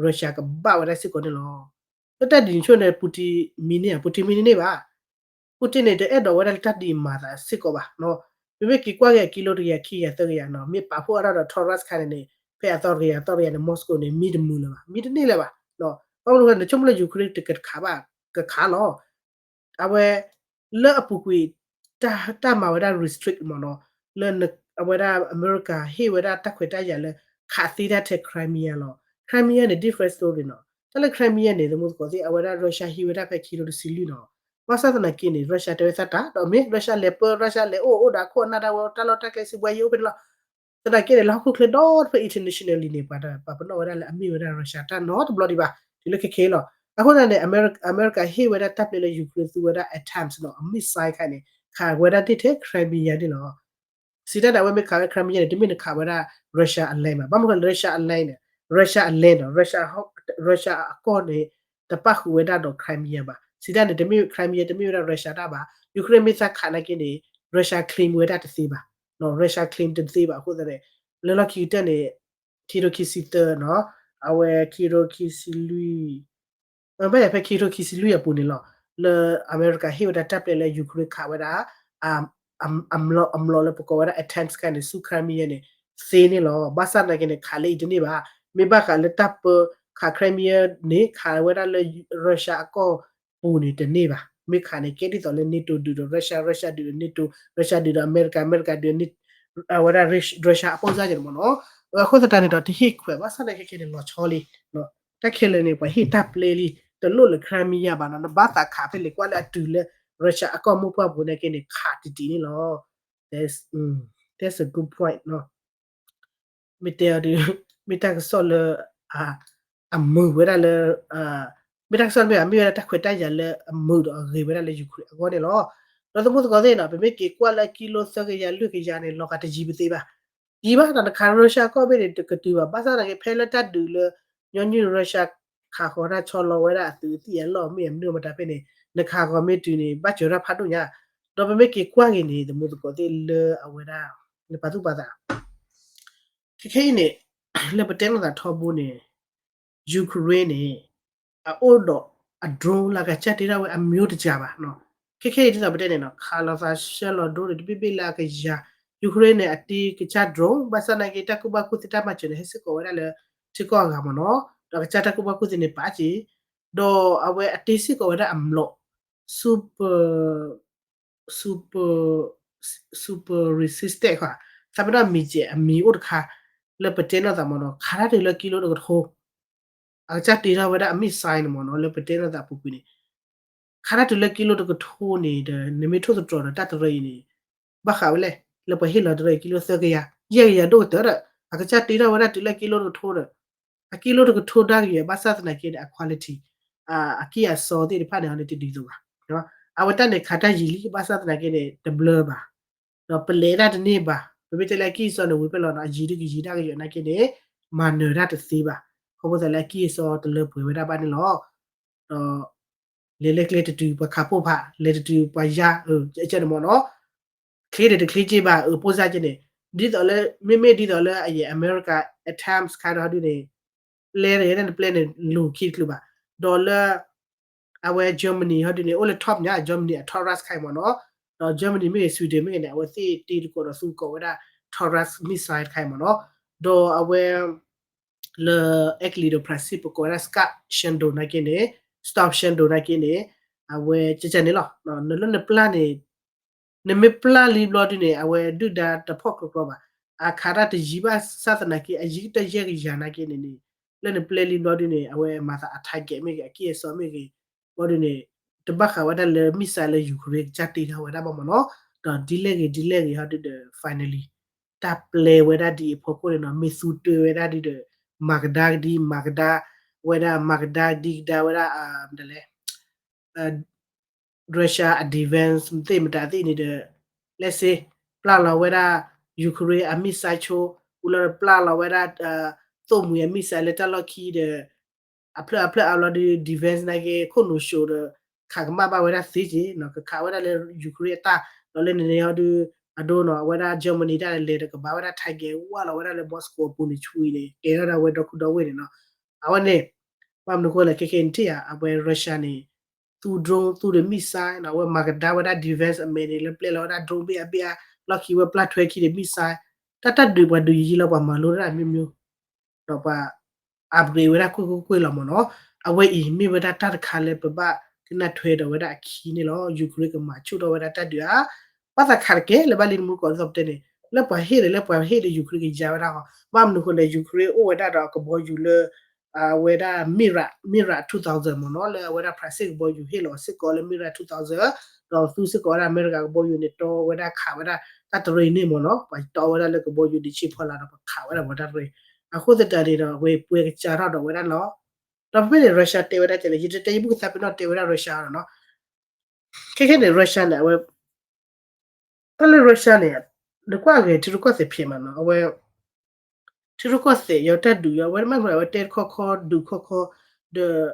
Russia ကဘၣ်ဝဲဒၣ်စ့ၢ်ကီးန့ၣ်လီၤ. လၢတၢ်ဒ်န့ၣ်ဆိန့ၣ် Putin မံန့ၢ်ဧါ, Putin မံတန့ၢ်ဘၣ် Putin န့ၣ် တအဲၣ်ဒိးဝဲဒၣ်လၢတၢ်ဒ်အံၤမၤသးစ့ၢ်ကီးဘၣ်နီၤ. ပမ့ၢ်က့ၤကွၢ်က့ၤအကံလိတကယၤခံကယၤသၢကယၤနီၤ မ့ၢ်ပာ်ဖှိၣ်အါထီၣ်ဒီး Taurus ခါန့ၣ်န့ၣ် ဖဲအသီတကယၤသီတကယၤန့ၣ် Moscow န့ၣ် မံတမုာ်လၢၤဘၣ် မံတန့ၢ်လၢၤဘၣ်. ဘၣ်မနုၤဃိန့ၣ် နဆိကမိၣ်လၢ Ukraine တကခးဘၣ် ကခးလီၤ အဝဲ လၢအပူၤကွံာ် တၢ်မၤဝဲဒၣ် restrict မ့ၢ်နီၤ လၢအဝဲဒၣ်အမဲရကၤဟ့ၣ်ဝဲဒၣ်တၢ်ခွဲးတၢ်ယာ်လၢ ခးသ့တၢ်ထဲ Crimea လီၤ. Crimea န့ၣ် different story နီၤ. တၢ်လၢ Crimea န့ၣ် သမူသကိးသ့ၣ် အဝဲဒၣ် Russia ဟံးဝဲဒၣ်ဖဲခံကထိတဆံလွံၢ်နီၤ. ဘၣ်ဆၣ်သနာ်က့န့ၣ် Russia တဲဝဲသးတၢ် ဒီးမ့ၢ် Russia လဲၤပၢ Russia လဲၤအိၣ်အိၣ်ဒီးအခိၣ်အနၢ်ဒၣ်ဝဲ တၢ်လီၢ်တၢ်ကျဲစံးဘှါယံၤအိၣ်ဖဲန့ၣ်လီၤ. သနာ်က့န့ၣ် လၢဟီၣ်ခိၣ်ချၢဒီတဖျၢၣ် internationally န့ၣ် ပှၤပနီၣ်ဝဲဒၣ်လၢအမ့ၢ်ဝဲဒၣ် Russia တၢ်နီတဘျီဒံးဘၣ် တုၤလၢခဲခဲလီၤ. အဃိသတးန့ၣ် အမဲရကၤဟ့ၣ်ဝဲဒၣ်တၢ်ပျဲလၢ Ukraine သူဝဲဒၣ် အတၢမ်ၣ်နီၤ အ missile ခါန့ၣ် ခးဝဲဒၣ်န့ၢ်ထဲ Crimea န့ၣ်လီၤ. စံးတၢ်န့ၣ် အဝဲမ့ၢ်ခးဝဲ Crimea န့ၣ် တမ့ၢ်နခးဝဲဒၣ် Russia အ land ဘၣ်. ဘၣ်မနုၤဃိ Russia အ land န့ၣ် Russia အ land နီၤ Russia အကီၢ်န့ၣ် တပၣ်ဃုာ်ဝဲဒၣ်ဒီး Crimea ဘၣ်. စံးတၢ်န့ၣ် တမ့ၢ် Crimea တမ့ၢ်ဝဲဒၣ် Russia တၢ်ဘၣ်. Ukraine မ့ၢ်သးခးနာ်က့န့ၣ် Russia claim ဝဲဒၣ်တသ့ဘၣ် Russia claim တသ့ဘၣ်အဃိသတးန့ၣ် လၢလီၢ်ခံကတၢၢ်န့ၣ် ခံကထိခံဆံသၢနီၤ အဝဲခံကထိခံဆံလွံၢ် ဘၣ်ယၤဖဲခံကထိခံဆံလွံၢ်အပူၤန့ၣ်လီၤ လၢအမဲရကၤဟ့ၣ်ဝဲဒၣ်တၢ်ပျဲလၢ Ukraine ခးဝဲဒၣ် အ အ အ အမျိာ်လၢပကိးဝဲဒၣ် အတၢမ်ၣ်ခါန့ၣ် ဆူ Crimea န့ၣ် သ့န့ၣ်လီၤ. ဘၣ်ဆၣ်သနာ်က့န့ၣ် ခးလၢအံၤတန့ၢ်ဘၣ်. မ့ၢ်ဘၣ်ဃးလၢတၢ်ပၢခး Crimea န့ၣ် ခးဝဲဒၣ်လၢ Russia အကီၢ်ပူၤန့ၣ်တန့ၢ်ဘၣ်. မ့ၢ်ခးန့ၣ် ကဲဒ်သိးလၢ NATO ဒုးဒီး Russia, Russia ဒုးဒီး NATO, Russia ဒုးဒီးအမဲရကၤ, အမဲရကၤဒုးဒီး အဝဲဒၣ် Russia အပိၢ်စၢ်က့န့ၣ်မ့ၢ်နီၤ. အဃိသတးန့ၣ်ဒီး တဟ့ၣ်ခွဲးဘၣ်ဆၣ်သနာ်က့ခဲန့ၣ် လီၤဆီလံ, တၢ်ခဲလၢာ်န့ၣ် ပှၤဟ့ၣ်တၢ်ပျဲလံ, တလိၣ်လၢ Crimea ဘၣ်နီၤ, နဘၣ်သးခးဖဲလဲၣ် ကွၢ်လၢအတုၤလၢ Russia အကီၢ်မိၢ်ပှၢ်ပူၤသနာ်က့န့ၣ် ခးတံၢ်တံၢ်န့ၣ်လီၤ. That's, mm, that's a good point နီၤ. မ့ၢ်တဲအီၤဒီး မ့ၢ်တၢ်ကစီၣ်လၢ အမုာ်ဝဲဒၣ်လၢ မ့ၢ်တၢ်ကစီၣ်မ့ၢ် မ့ၢ်ဝဲဒၣ်တၢ်ခွဲးတၢ်ယာ်လၢအမုာ်ဒီးအဂ့ၤဝဲဒၣ်လၢ Ukraine အဂီၢ်န့ၣ်လီၤ. ဒီးသမူသကိးသ့ၣ်နီၤ ပမ့ၢ်က့ၤကွၢ်လၢကံလိသၢကယၤလွံၢ်ကယၤန့ၣ် လီၤဂာ်တယံၤပသ့ဘၣ်. ယံၤဘၣ်ဒီး နခး Russia ကီၢ်ဘ့ၣ်န့ၣ် တကတုၤဘၣ်. ဘၣ်ဆၣ်သနာ်က့ ဖဲလၢတၢ်ဒုးလၢ ညီနုၢ် Russia ခးဃီၤတၢ်ဆီလီၤဝဲဒၣ်အသုးသံၣ်အလီၢ်မ့ၢ်အမနုၤမတၤဖဲန့ၣ် နခးဃီၤမ့ၢ်တုၤန့ၣ် ဘၣ်စၢၤတၢ်ဖးဒိၣ်ညါ. ဒီးပမ့ၢ်က့ၤကွၢ်က့ၤန့ၣ် သမူသကိးသ့ၣ်လၢအဝဲဒၣ် နပာ်သူၣ်ပာ်သး ခဲခဲအံၤန့ၣ် လၢပတဲလိာ်သးထီဘိန့ၣ် Ukraine န့ၣ် အအိၣ်ဒီးအ drone လၢအကစၢ်တ့ထီၣ်ဝဲအမျိုးတကာဘၣ်နီၤ. ခဲခဲအံၤဒ်သိးပတဲန့ၣ်နီၤ ခးလိာ်သးဆှၢလီၤ drone န့ၣ် တဘ့ၣ်ဘ့ၣ်လၢအကယၤ, Ukraine န့ၣ် အတ့ကစၢ် drone ဘၣ်ဆၣ်သနာ်က့ တၢ်ကူၣ်ဘၣ်ကူၣ်သ့တၢ်မၤစၢၤန့ၣ် ဟဲစ့ၢ်ကီးဝဲဒၣ်လၢထံကီၢ်အဂၤမ့ၢ်နီၤ, ဒီးအကစၢ်တၢ်ကူၣ်ဘၣ်ကူၣ်သ့န့ၣ် ပာ်က့ၤ, ဒီးအဝဲအတ့စ့ၢ်ကီးဝဲဒၣ်အမျိာ် super super super resistant ဃီ, သးပ့ၤနီၣ်မံၤကဲးအမံၤအိၣ်တခါ လၢပတဲလိာ်သးမ့ၢ်နီၤ ခးတၢ်တုၤလၢကံလိတကထိ အကစၢ်တ့ထီၣ်ဝဲဒၣ်အ missile န့ၣ်မ့ၢ်နီၤ လၢပတဲလိာ်သးပူၤကွံာ်န့ၣ် ခးတၢ်တုၤလၢကံလိတကထိန့ၣ်ဒီး နမ့ၢ်ထိၣ်သတြီၤဒီးတၢ်တရံးအံၤန့ၣ် ဘၣ်ဃးဝဲလဲၣ် လၢပှၤဟ့ၣ်လီၤတရံးကံလိသၢကယၤ ယဲၢ်ကယၤဒိၣ်ကတၢၢ်ဒီး အကစၢ်တ့ထီၣ်ဝဲဒၣ်တုၤလၢကံလိတကထိဒီး အကံလိတကထိဒါက့ၤ ဘၣ်ဆၣ်သနာ်က့န့ၣ် အ quality အကံၢ်အစီသ့ၣ်တဖၣ်န့ၣ် အီၤန့ၣ်တဒ်သိးဘၣ်. အဝဲတၢ်န့ၣ်ခးတၢ်ယံာ်လံ ဘၣ်ဆၣ်သနာ်က့န့ၣ် တဘျၢဘၣ်. ဒီးပလဲၤတၢ်တန့ၢ်ဘၣ်. ပမ့ၢ်တဲလၢအကံၢ်အစီန့ၣ် ဝံၤဖဲလီၤနီၤ အယံာ်ဒုးကယံာ်ဒၣ်ကယီၤနာ်က့န့ၣ် မၤနၢၤတၢ်တသ့ဘၣ်. ခီဖျိသးလၢအကံၢ်အစီတလၢပှဲၤဝဲဒၣ်ဘၣ်န့ၣ်လီၤ. ဒီး လဲၤလဲၤကျဲတတုၤပှၤခးပိၢ်ဖး လဲၤတတုၤပှၤယါ အကန့ၣ်မ့ၢ်နီၤ ချ့ဒီးတချ့က့ဘၣ် အပိၢ်စၢ်ကန့ၣ် ဒ်သိးလၢ မ့မ့ၢ်ဒ်သိးလၢအယဲၢ် America attempt ခါဒီးဟီဒုန့ၣ် ပျဲတဂ့ၤန့ၣ် ပျဲန့ၣ်လူၤခံတချုးဘၣ်. ဒီးလၢ အဝဲ Germany ဟီဒုန့ၣ် အိၣ်လၢ top ညါ Germany အ Taurus ခါအံၤမ့ၢ်နီၤ. ဒီး Germany မ့ၢ်ဂ့ၤ Sweden မ့ၢ်ဂ့ၤန့ၣ် အဝဲသ့ၣ်တ့တကိးဒီးသူကီးဝဲဒၣ် Taurus missile တခါအံၤမ့ၢ်နီၤ. ဒီးအဝဲ လၢအဲကလံးဒီး France ပကိးဝဲဒၣ် Scud Shadow နာ်က့န့ၣ် Storm Shadow နာ်က့န့ၣ် အဝဲကကန့ၣ်လီၤ. နလၢနပျၢ်န့ၣ် နမ့ၢ်ပျၢ်လံဘျီဒုန့ၣ် အဝဲဒုၣ်ဒါတဖီၣ်ကြီကြီဘၣ်. အခးတၢ်တယံာ်ဘၣ်ဆၣ်သနာ်က့ အယံာ်ကတၢၢ်ယဲၢ်ကယၤနာ်က့န့ၣ်န့ၣ် လၢနပျဲလံဘျီဒုန့ၣ် အဝဲမၤသးအ target မ့ၢ်ဂ့ၤ အကံၢ်အစီမ့ၢ်ဂ့ၤ ဘျီဒုန့ၣ် တဘၣ်ဃးဝဲဒၣ်လၢ missile လၢ Ukraine ကစၢ်တ့ထီၣ်ဝဲဒၣ်ဘၣ်မ့ၢ်နီၤ. ဒီးဒ်လဲၣ်ဂ့ၤဒ်လဲၣ်ဂ့ၤဟီဒုဒီး finally တၢ်ပျဲဝဲဒၣ်ဒ်အံၤအဖီခိၣ်န့ၣ်နီၤ မ့ၢ်သူတၢဝဲဒၣ်ဒုဒီး မၤကဒါကဒံ မၤကဒါဝဲဒၣ် မၤကဒါဒံကဒါဝဲဒၣ် မတၤလဲၣ် Russia အ defense သ့ၣ်မတၤသ့ၣ်န့ၣ်ဒီး let's say ပျၢ်လီၤဝဲဒၣ် Ukraine အ missile ဆိ ဝံၤလီၤဒီးပျၢ်လီၤဝဲဒၣ် သိၣ်မှံၤအ missile လၢတၢ်လီၢ်ခံဒီး အဖျၢၣ်အဖျၢၣ်အါဘျီဒီး defense နာ်က့ ခိၣ်နူာ်ၡိးဒီး ခးကမၣ်ဘၣ်ဝဲဒၣ်သ့က့ၤနီၤ ကခးဝဲဒၣ်လၢ Ukraine အတၢ် ဒီးလၢန့ၣ်န့ၣ်ဟီဒု အဒိနီၤ အဝဲဒၣ် Germany တၢ်လဲၤဒီးကဘၣ်ဝဲဒၣ် target ဝၢ်လီၤဝဲဒၣ်လၢ Moscow အပူၤန့ၣ်ဆူအံၤန့ၣ် ကဲထီၣ်ဒၣ်ဝဲဒီခိၣ်ဒီဝ့ၢ်န့ၣ်နီၤ အဝဲန့ၣ် ဘၣ်မနုၤဃိလဲၣ်ခဲခဲအံၤနထံၣ်ဧါ အဝဲ Russia န့ၣ် သူ drone သူဒီး missile နီၤ အဝဲမၤကဒါဝဲဒၣ် defense အမဲာ်န့ၣ် လၢပျဲလီၤဝဲဒၣ် drone ဘ့ၣ်အဘ့ၣ်အါ လီၢ်ခံဝဲပျၢ်ထွဲခံဒီး missile တၢ်တၢ်ဒုးပှၤဒုးယံာ်လီၤ ပှၤမၤလိတၢ်မျိုးမျိုး ဒီးပှၤ upgrade ဝဲဒၣ်ကွ့ၢ်ကွ့ၢ်ကွ့ၢ်လီၤမ့ၢ်နီၤ အဝဲအံၤမ့ၢ်ဝဲဒၣ်တၢ်တခါလၢပဘၣ်ကနၣ်ထွဲဒီးဝဲဒၣ်အခံန့ၣ်လီၤ Ukraine ကမၤဆူၣ်ထီၣ်ဝဲဒၣ်တၢ်ဒုးဧါ ဘၣ်သးခးတကဲလၢၤဘၣ်လံတမူကီးဒ်သိးပတဲန့ၣ် လၢပှၤဟ့ၣ်ဒီးလၢပှၤဟ့ၣ်ဒီး Ukraine ကယါဝဲဒၣ်ဟီ ဘၣ်မနုၤဃိလဲၣ် Ukraine အိၣ်ဝဲဒၣ်ဒီးကဘီယူၤလၢ အဝဲဒၣ် Mirage Mirage two thousand မ့ၢ်နီၤ လၢအဝဲဒၣ် France ကဘီယူၤဟ့ၣ်လီၤစ့ၢ်ကီးလၢ Mirage two thousand ဒီးသူစ့ၢ်ကီးဝဲဒၣ် အမဲရကၤကဘီယူၤန့ၣ် တီဝဲဒၣ်ခးဝဲဒၣ်တၢ်တရံးန့ၣ်မ့ၢ်နီၤ ပှၤတီဝဲဒၣ်လၢကဘီယူၤဒံးဆံးဖီလာ်ဒီး ပှၤခးဝဲဒၣ်ပှၤတၢ်တရံး အဃိသတးန့ၣ်ဒီး အဝဲပှဲၤကစးထီၣ်ဒီးဝဲဒၣ်လီၤ ဒီးဖဲဖဲန့ၣ် Russia တဲဝဲဒၣ်ကလဲၣ် ယတတဲယဘူၣ်ကသးပ့ၤနီၣ်တဲဝဲဒၣ် Russia နီၤ ခဲခဲန့ၣ် Russia န့ၣ် အဝဲ တၢ်လၢ Russia န့ၣ် နကွၢ်ဂ့ၤ ထံရူၢ်ကီၢ်သဲးဖျဲးမးနီၤ အဝဲ ထံရူၢ်ကီၢ်သဲး ယီၤတၢ်ဒုးယီၤ အဝဲမ့ၢ်မ့ၢ် အဝဲတဲတခီခီ ဒုးခီခီ ဒီး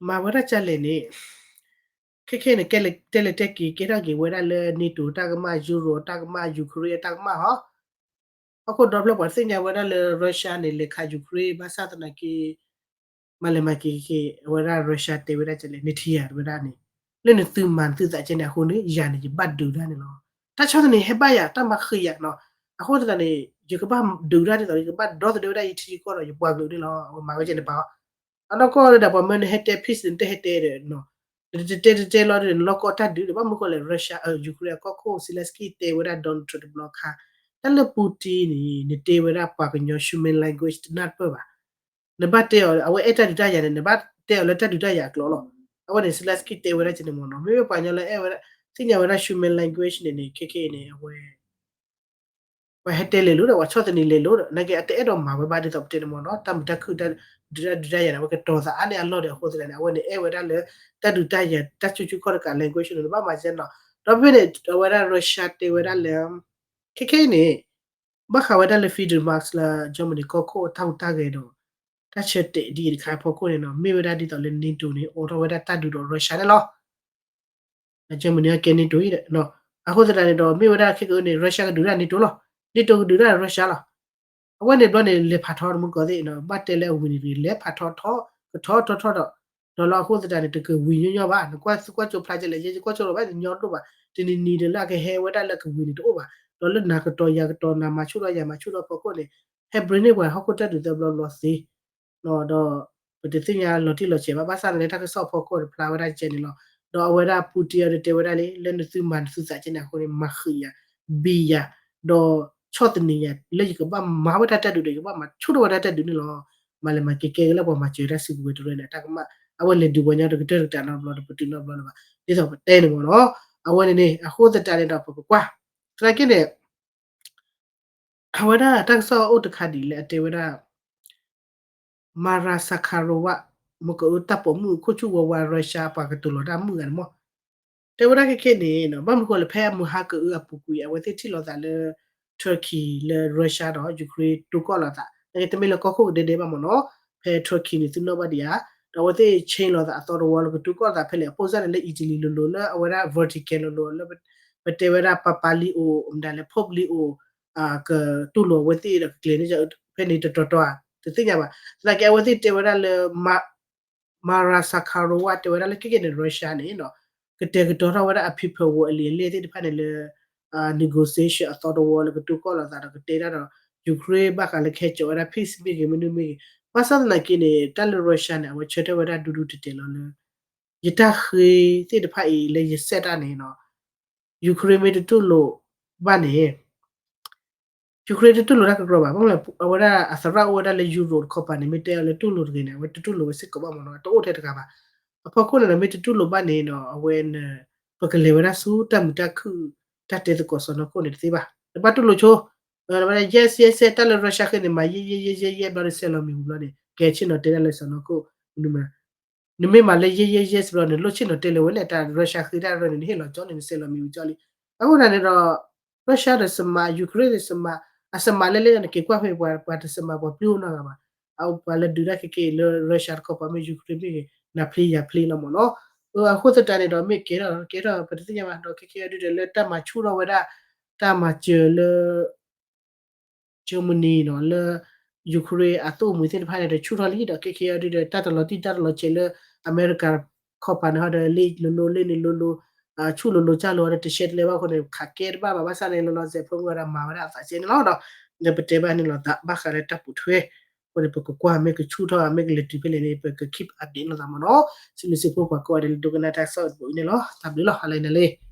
မၤဝဲဒၣ်ကလဲၣ်န့ၣ် ခဲခဲန့ၣ် ကဲလဲၤတဲလဲၤတဲက့ၤ ကဲထီၣ်က့ၤဝဲဒၣ်လၢ NATO တၢ်ကမၣ် Euro တၢ်ကမၣ် Ukraine တၢ်ကမၣ်ဟီ ဟီၣ်ခိၣ်ဒီဖျၢၣ်ပှၤသ့ၣ်ညါဝဲဒၣ်လၢ Russia န့ၣ် လဲၤခး Ukraine ဘၣ်ဆၣ်သနာ်က့ မၤလဲၤမၤက့ၤက့ၤ အဝဲဒၣ် Russia တဲဝဲဒၣ်ကလဲၣ် နထံၣ်ဧါ တဲဝဲဒၣ်န့ၣ် လၢနသုမၤနသုသးကဲန့ၣ်အဃိန့ၣ် ယၤန့ၣ် ယဘၣ်ဒုးတၢ်န့ၣ်လီၤ. တၢ်ဆီတနံၤဟဲဘၣ်ယၤ တၢ်မၤဃံးယၤနီၤ အဃိသတးန့ၣ် ယကဘၣ်ဒုးတၢ်ဒ်သိး ယကဘၣ်ဒီသဒၢဝဲဒၣ်ယထံယကီၢ်ဒီး ယပှၤကလုာ်န့ၣ်လီၤ. အဝဲမၤဝဲကဲန့ၣ်ပာ်အီၤ အနီၢ်ကီၢ်ဒီးပှၤမၢန့ၣ် ဟဲတဲ peace န့ၣ် တဟဲတဲဒီး တတဲတတဲလီၤဒီး နလီၢ်ကီၢ်တၢ်ဒုးဒီး ဘၣ်မနုၤဃိလဲၣ် Russia Ukraine အကီၢ်ခိၣ် Zelensky တဲဝဲဒၣ် Donald Trump တဘျီခါ တၢ်လၢ Putin န့ၣ် နတဲဝဲဒၣ်ပှၤကညီ human language တနၢ်တပၢၢ်ဘၣ်. နဘၣ်တဲအီၤ အဝဲအဲၣ်တၢ်ဒုးတၢ်ယၤန့ၣ် နဘၣ်တဲအီၤလၢတၢ်ဒုးတၢ်ယၤအကျိာ်လီၤ. အဝဲန့ၣ် Zelensky တဲဝဲဒၣ်ကန့ၣ်မ့ၢ်နီၤ, မ့မ့ၢ်ပှၤကညီလၢအဲၣ်ဝဲဒၣ် သ့ၣ်ညါဝဲဒၣ် human language န့ၣ်န့ၣ် ခဲခဲအံၤန့ၣ် အဝဲ ပှၤဟဲတဲလဲၤလိၤဒီး ပှၤဆီၣ်သနံးလဲၤလိၤဒီး နာ်က့အတအဲၣ်ဒိးမၤဝဲဘၣ်ဒ်သိးပတဲန့ၣ်မ့ၢ်နီၤ, တၢ်မုာ်တၢ်ခုၣ် ဒုးတၢ်ဒုးတၢ်ယၤန့ၣ် အဝဲကတီၤသးအါန့ၢ်အလီၢ်ဒီး အဃိသတးန့ၣ် အဝဲန့ၣ်အဲၣ်ဝဲဒၣ်လၢ တၢ်ဒုးတၢ်ယၤ တၢ်ကၠူကၠူခီၣ်တကး language န့ၣ် နဘၣ်မၤစဲနီၤ. ဒီးဖဲန့ၣ် အဝဲဒၣ် Russia တဲဝဲဒၣ်လၢ ခဲခဲအံၤန့ၣ် ဘၣ်ဃးဝဲဒၣ်လၢ Friedrich Merz လၢ Germany ကီၢ်ခိၣ်တၢ်ဟူးတၢ်ဂဲၤဒီး တၢ်ဆၢတဲာ်ဒ်အံၤတခါအဖီခိၣ်န့ၣ်နီၤ, မ့ၢ်ဝဲဒၣ်ဒ်သိးလၢ NATO န့ၣ် အိးထီၣ်ဝဲဒၣ်တၢ်ဒုးဒီး Russia န့ၣ်လီၤ. Germany ကဲ NATO အံၤဒီး အဃိသတးန့ၣ်ဒီး မ့ၢ်ဝဲဒၣ်ခဲကနံၣ်အံၤန့ၣ် Russia ကဒုးတၢ် NATO လီၤ. NATO ကဒုးတၢ် Russia လီၤ. အဝဲန့ၣ်ဘျီန့ၣ် လဲၤဖးထီတမူတကိးသ့ၣ်နီၤ, ဘၣ်တဲလၢအဝံၤန့ၣ်တဂ့ၤ လဲၤဖးထီထီ ကထီထီထီဒီး ဒီးလီၤအဃိသတးန့ၣ် တကဝံၤညီညီဘၣ်, နကွၢ်သူကွၢ်ကၠိဖျါကလဲၣ် ယဲယကွၢ်ကၠိလီၤဘၣ် တညီတအိၣ်ဘၣ်, တနံၤနံၤဒီးလၢအကဟဲဝဲဒၣ်လၢအကဝံၤန့ၣ်တအိၣ်ဘၣ်, ဒီးလၢနၤကတီၤယၤကတီၤ နၤမၤဆူၣ်ထီၣ်ယၤမၤဆူၣ်ထီၣ်အဖီခိၣ်န့ၣ် ဟဲ bring န့ၢ်ပှၤဟီၣ်ခိၣ်တၢ်ဒုးသၢဘျီဘျီသ့ ဒီးပတသ့ၣ်ညါလီၤတံၢ်လီၤဆဲးဘၣ်, ဘၣ်ဆၣ်န့ၣ်လၢတၢ်ကစီၣ်အဖီခိၣ်တဖျါဝဲဒၣ်ကဲန့ၣ်လီၤ. ဒီးအဝဲဒၣ် Putin အံၤဒီးတဲဝဲဒၣ်လံ လၢနသုမၤနသုသးကဲန့ၣ်အဃိန့ၣ် မၤဃံးယၤ ဘံယၤ ဒီးဆီၣ်သနံးယၤ လၢယကဘၣ်မၤဝဲဒၣ်တၢ်ဒုးဒီး ယကဘၣ်မၤဆူၣ်ထီၣ်ဝဲဒၣ်တၢ်ဒုးန့ၣ်လီၤ. မၤလဲၤမၤက့ၤကဲက့ၤလၢပှၤမၤစၢၤတၢ်စုကဝဲၤတရၢန့ၣ် အတၢ်ကမၣ် အဝဲလဲၤဒုးပှၤညီတကတၢၢ်တကတၢၢ်နီတဘျီဒီး ပတုာ်နီတဘျီလၢၤဘၣ် ဒ်သိးပတဲန့ၣ်မ့ၢ်နီၤ. အဝဲန့ၣ်န့ၣ် အဃိသတးန့ၣ်ဒီး ပကကွၢ် သနာ်က့န့ၣ် အဝဲဒၣ်တၢ်ကစီၣ်အိၣ်တခါဒ်လဲၣ် အတဲဝဲဒၣ် Maria Zakharova မ့ၢ်ကအုတၢ်ပိာ်မုၣ်ခိၣ်ဆူၣ်ဝါဝါ Russia ပှၤကတိၤလီၤတၢ်မုၣ်ဂၤန့ၣ်မ့ၢ် တဲဝဲဒၣ်ခဲခဲန့ၣ် ဘၣ်မနုၤဃိလၢဖဲအမုၢ်ဟါကအုအပူၤကွံာ် အဝဲသ့ၣ်ထံၣ်လိာ်သးလၢ Turkey လၢ Russia ဒီး Ukraine တိၢ်ကီၢ်လိာ်သး နာ်က့တမ့ၢ်လၢကီၢ်ခိၣ်ကဒဲဒဲဘၣ်မ့ၢ်နီၤ, ဖဲ Turkey န့ၣ်သုနီၣ်ဘၣ်ဒံးဧါ, ဒီးအဝဲသ့ၣ် change လိာ်သးအသီတဝီလၢကတိၢ်ကီၢ်လိာ်သးဖဲလဲၣ် အပိၢ်စၢ်န့ၣ်လၢ Italy လိၤလိၤလၢအဝဲဒၣ် Vatican လိၤလိၤလၢ ပတဲဝဲဒၣ် Papa Leo မတၤလဲၣ် Pope Leo ကတိၢ်လိာ်အဝဲသ့ၣ်ဒီးကကျဲၤန့ၣ် ဖဲန့ၣ်တတီၤတီၤဧါ တသ့ၣ်ညါဘၣ်. သနာ်က့အဝဲသ့ၣ်တဲဝဲဒၣ်လၢ Maria Zakharova တဲဝဲဒၣ်လၢခဲကနံၣ်န့ၣ် Russia န့ၣ် ကတဲာ်ကတီၤထီၣ်ဝဲဒၣ်အ paperwork အလံာ်အလဲၢ်သ့ၣ်တဖၣ်န့ၣ်လၢ negotiation အသီတဝီလၢကတိၢ်ကီၢ်လိာ်သးဒီးကတဲတၢ်ဒီး Ukraine ဘၣ်ဃးလၢကဟဲစိာ်ဝဲဒၣ် peace မ့ၢ်ဂ့ၤမနုၤမ့ၢ်ဂ့ၤ, ဘၣ်ဆၣ်သနာ်က့န့ၣ် တၢ်လၢ Russia န့ၣ် အဝဲဆၢထၢၣ်ဝဲဒၣ်ဒူဒူတဲာ်တဲာ်လီၤလၢ ယတၢ်ဃ့သ့ၣ်တဖၣ်အံၤလၢယစဲးတၢ်န့ၣ်နီၤ Ukraine မ့ၢ်တတူၢ်လိာ်ဘၣ်န့ၣ် Ukraine တတူၢ်လိာ်တၢ်ကကြၢးဘၣ်, ဘၣ်မနုၤလဲၣ် အဝဲဒၣ်အသရၣ်အိၣ်ဝဲဒၣ်လၢ Europe တခီပၤန့ၣ် မ့ၢ်တဲအီၤလၢတူၢ်လိာ်တဂ့ၤန့ၣ် အဝဲတတူၢ်လိာ်ဝဲစ့ၢ်ကီးဘၣ်မ့ၢ်နီၤ, တအိၣ်ထဲတဂၤဘၣ်. အဖီခိၣ်န့ၣ်ဒီး မ့ၢ်တတူၢ်လိာ်ဘၣ်န့ၣ်ဒီး အဝဲန့ၣ် ပကလဲၤဝဲဒၣ်ဆူတၢ်မုာ်တၢ်ခုၣ် တၢ်တဲသကိးစီၢ်နီၤခိၣ်န့ၣ်တသ့ဘၣ်. နဘၣ်တူၢ်လိာ်ဆိ နဝဲဒၣ် yes yes yes တၢ်လၢ Russia ဃ့န့ၣ် မၤ yes yes yes yes ဘျီန့ၣ် ဆဲးလီၤမံၤဝံၤဘျီန့ၣ် ကဲဆ့ၣ်နီၤတဲဒၣ်လၢစီၢ်နီၤခိၣ် နမ့ၢ်မၤလၢ yes yes yes ဘျီန့ၣ် လိၣ်ဆ့ၣ်နီၤတဲလၢၤဝဲလဲၣ် တၢ် Russia ဃ့တၢ်ရၢန့ၣ် နဟ့ၣ်လီၤကၠီန့ၣ် နဆဲးလီၤမံၤဝံၤကၠီလံ. အဃိသတးန့ၣ်ဒီး Russia ဒီးစမး Ukraine ဒီးစမး အစမးလဲၣ်လဲၣ်န့ၣ် က့ၤကွၢ်ဖဲပှၤတစမးပှၤပျုၢ်အိၣ်နီတဂၤဘၣ်. အပှၤလၢဒုးတၢ်ခဲက့ၤလၢ Russia တခီပၤမ့ၢ် Ukraine မ့ၢ်ဂ့ၤ နၤဖျ့ယၤဖျ့လီၤမ့ၢ်နီၤ. အဃိသတးန့ၣ်ဒီး မ့ၢ်ကဲထီၣ်ကဲထီၣ်ပတသ့ၣ်ညါဘၣ် ဒီးခဲကဲအံၤဒုးဒီးလၢတၢ်မၤဆူၣ်ထီၣ်ဝဲဒၣ် တၢ်မၤစၢၤလၢ Germany နီၤ လၢ Ukraine အသိၣ်အမှံၤသ့ၣ်တဖၣ်န့ၣ်ဒီး ဆူၣ်ထီၣ်လံဒီး ခဲကဲအံၤဒုးဒီး တၢ်တလီၤတံၢ်တၢ်တလီၤဆဲးလၢ အမဲရကၤခီပၤန့ၣ်ဟီဒီး လ့လိၤလိၤလ့န့ၣ်လိၤလိၤ ဆူၣ်လိၤလိၤကၢ်လိၤဒီး တရှဲတလဲဘၣ်အဃိန့ၣ် ခးကဲတဘၣ်ဘၣ် ဘၣ်ဆၣ်န့ၣ် လီၤလီၤဆဲးဖိမုၣ်ဝဲဒၣ်မၤဝဲဒၣ်အသးကဲန့ၣ်လီၤဒီး ပတဲဘၣ်န့ၣ်လီၤသးဘၣ်ဃးလၢတၢ်ပူၤထွဲ အဃိန့ၣ် ပကကွၢ်မ့ၢ်ကဆူၣ်ထီၣ်မ့ၢ်ကလဲၤတုၤဖဲလဲၣ်န့ၣ် ပက keep update လိာ်သးမ့ၢ်နီၤ. စံးဘျုးစံးဖှိၣ်ပှၤကိးဂၤဒဲးလၢဒိကနၣ်တၢ်ကစီၣ်အံၤတပူၤအံၤန့ၣ်လီၤ. တၢ်ဘျုးလီၤ ဟါလၢအဂ့ၤန့ၣ်လီၤ.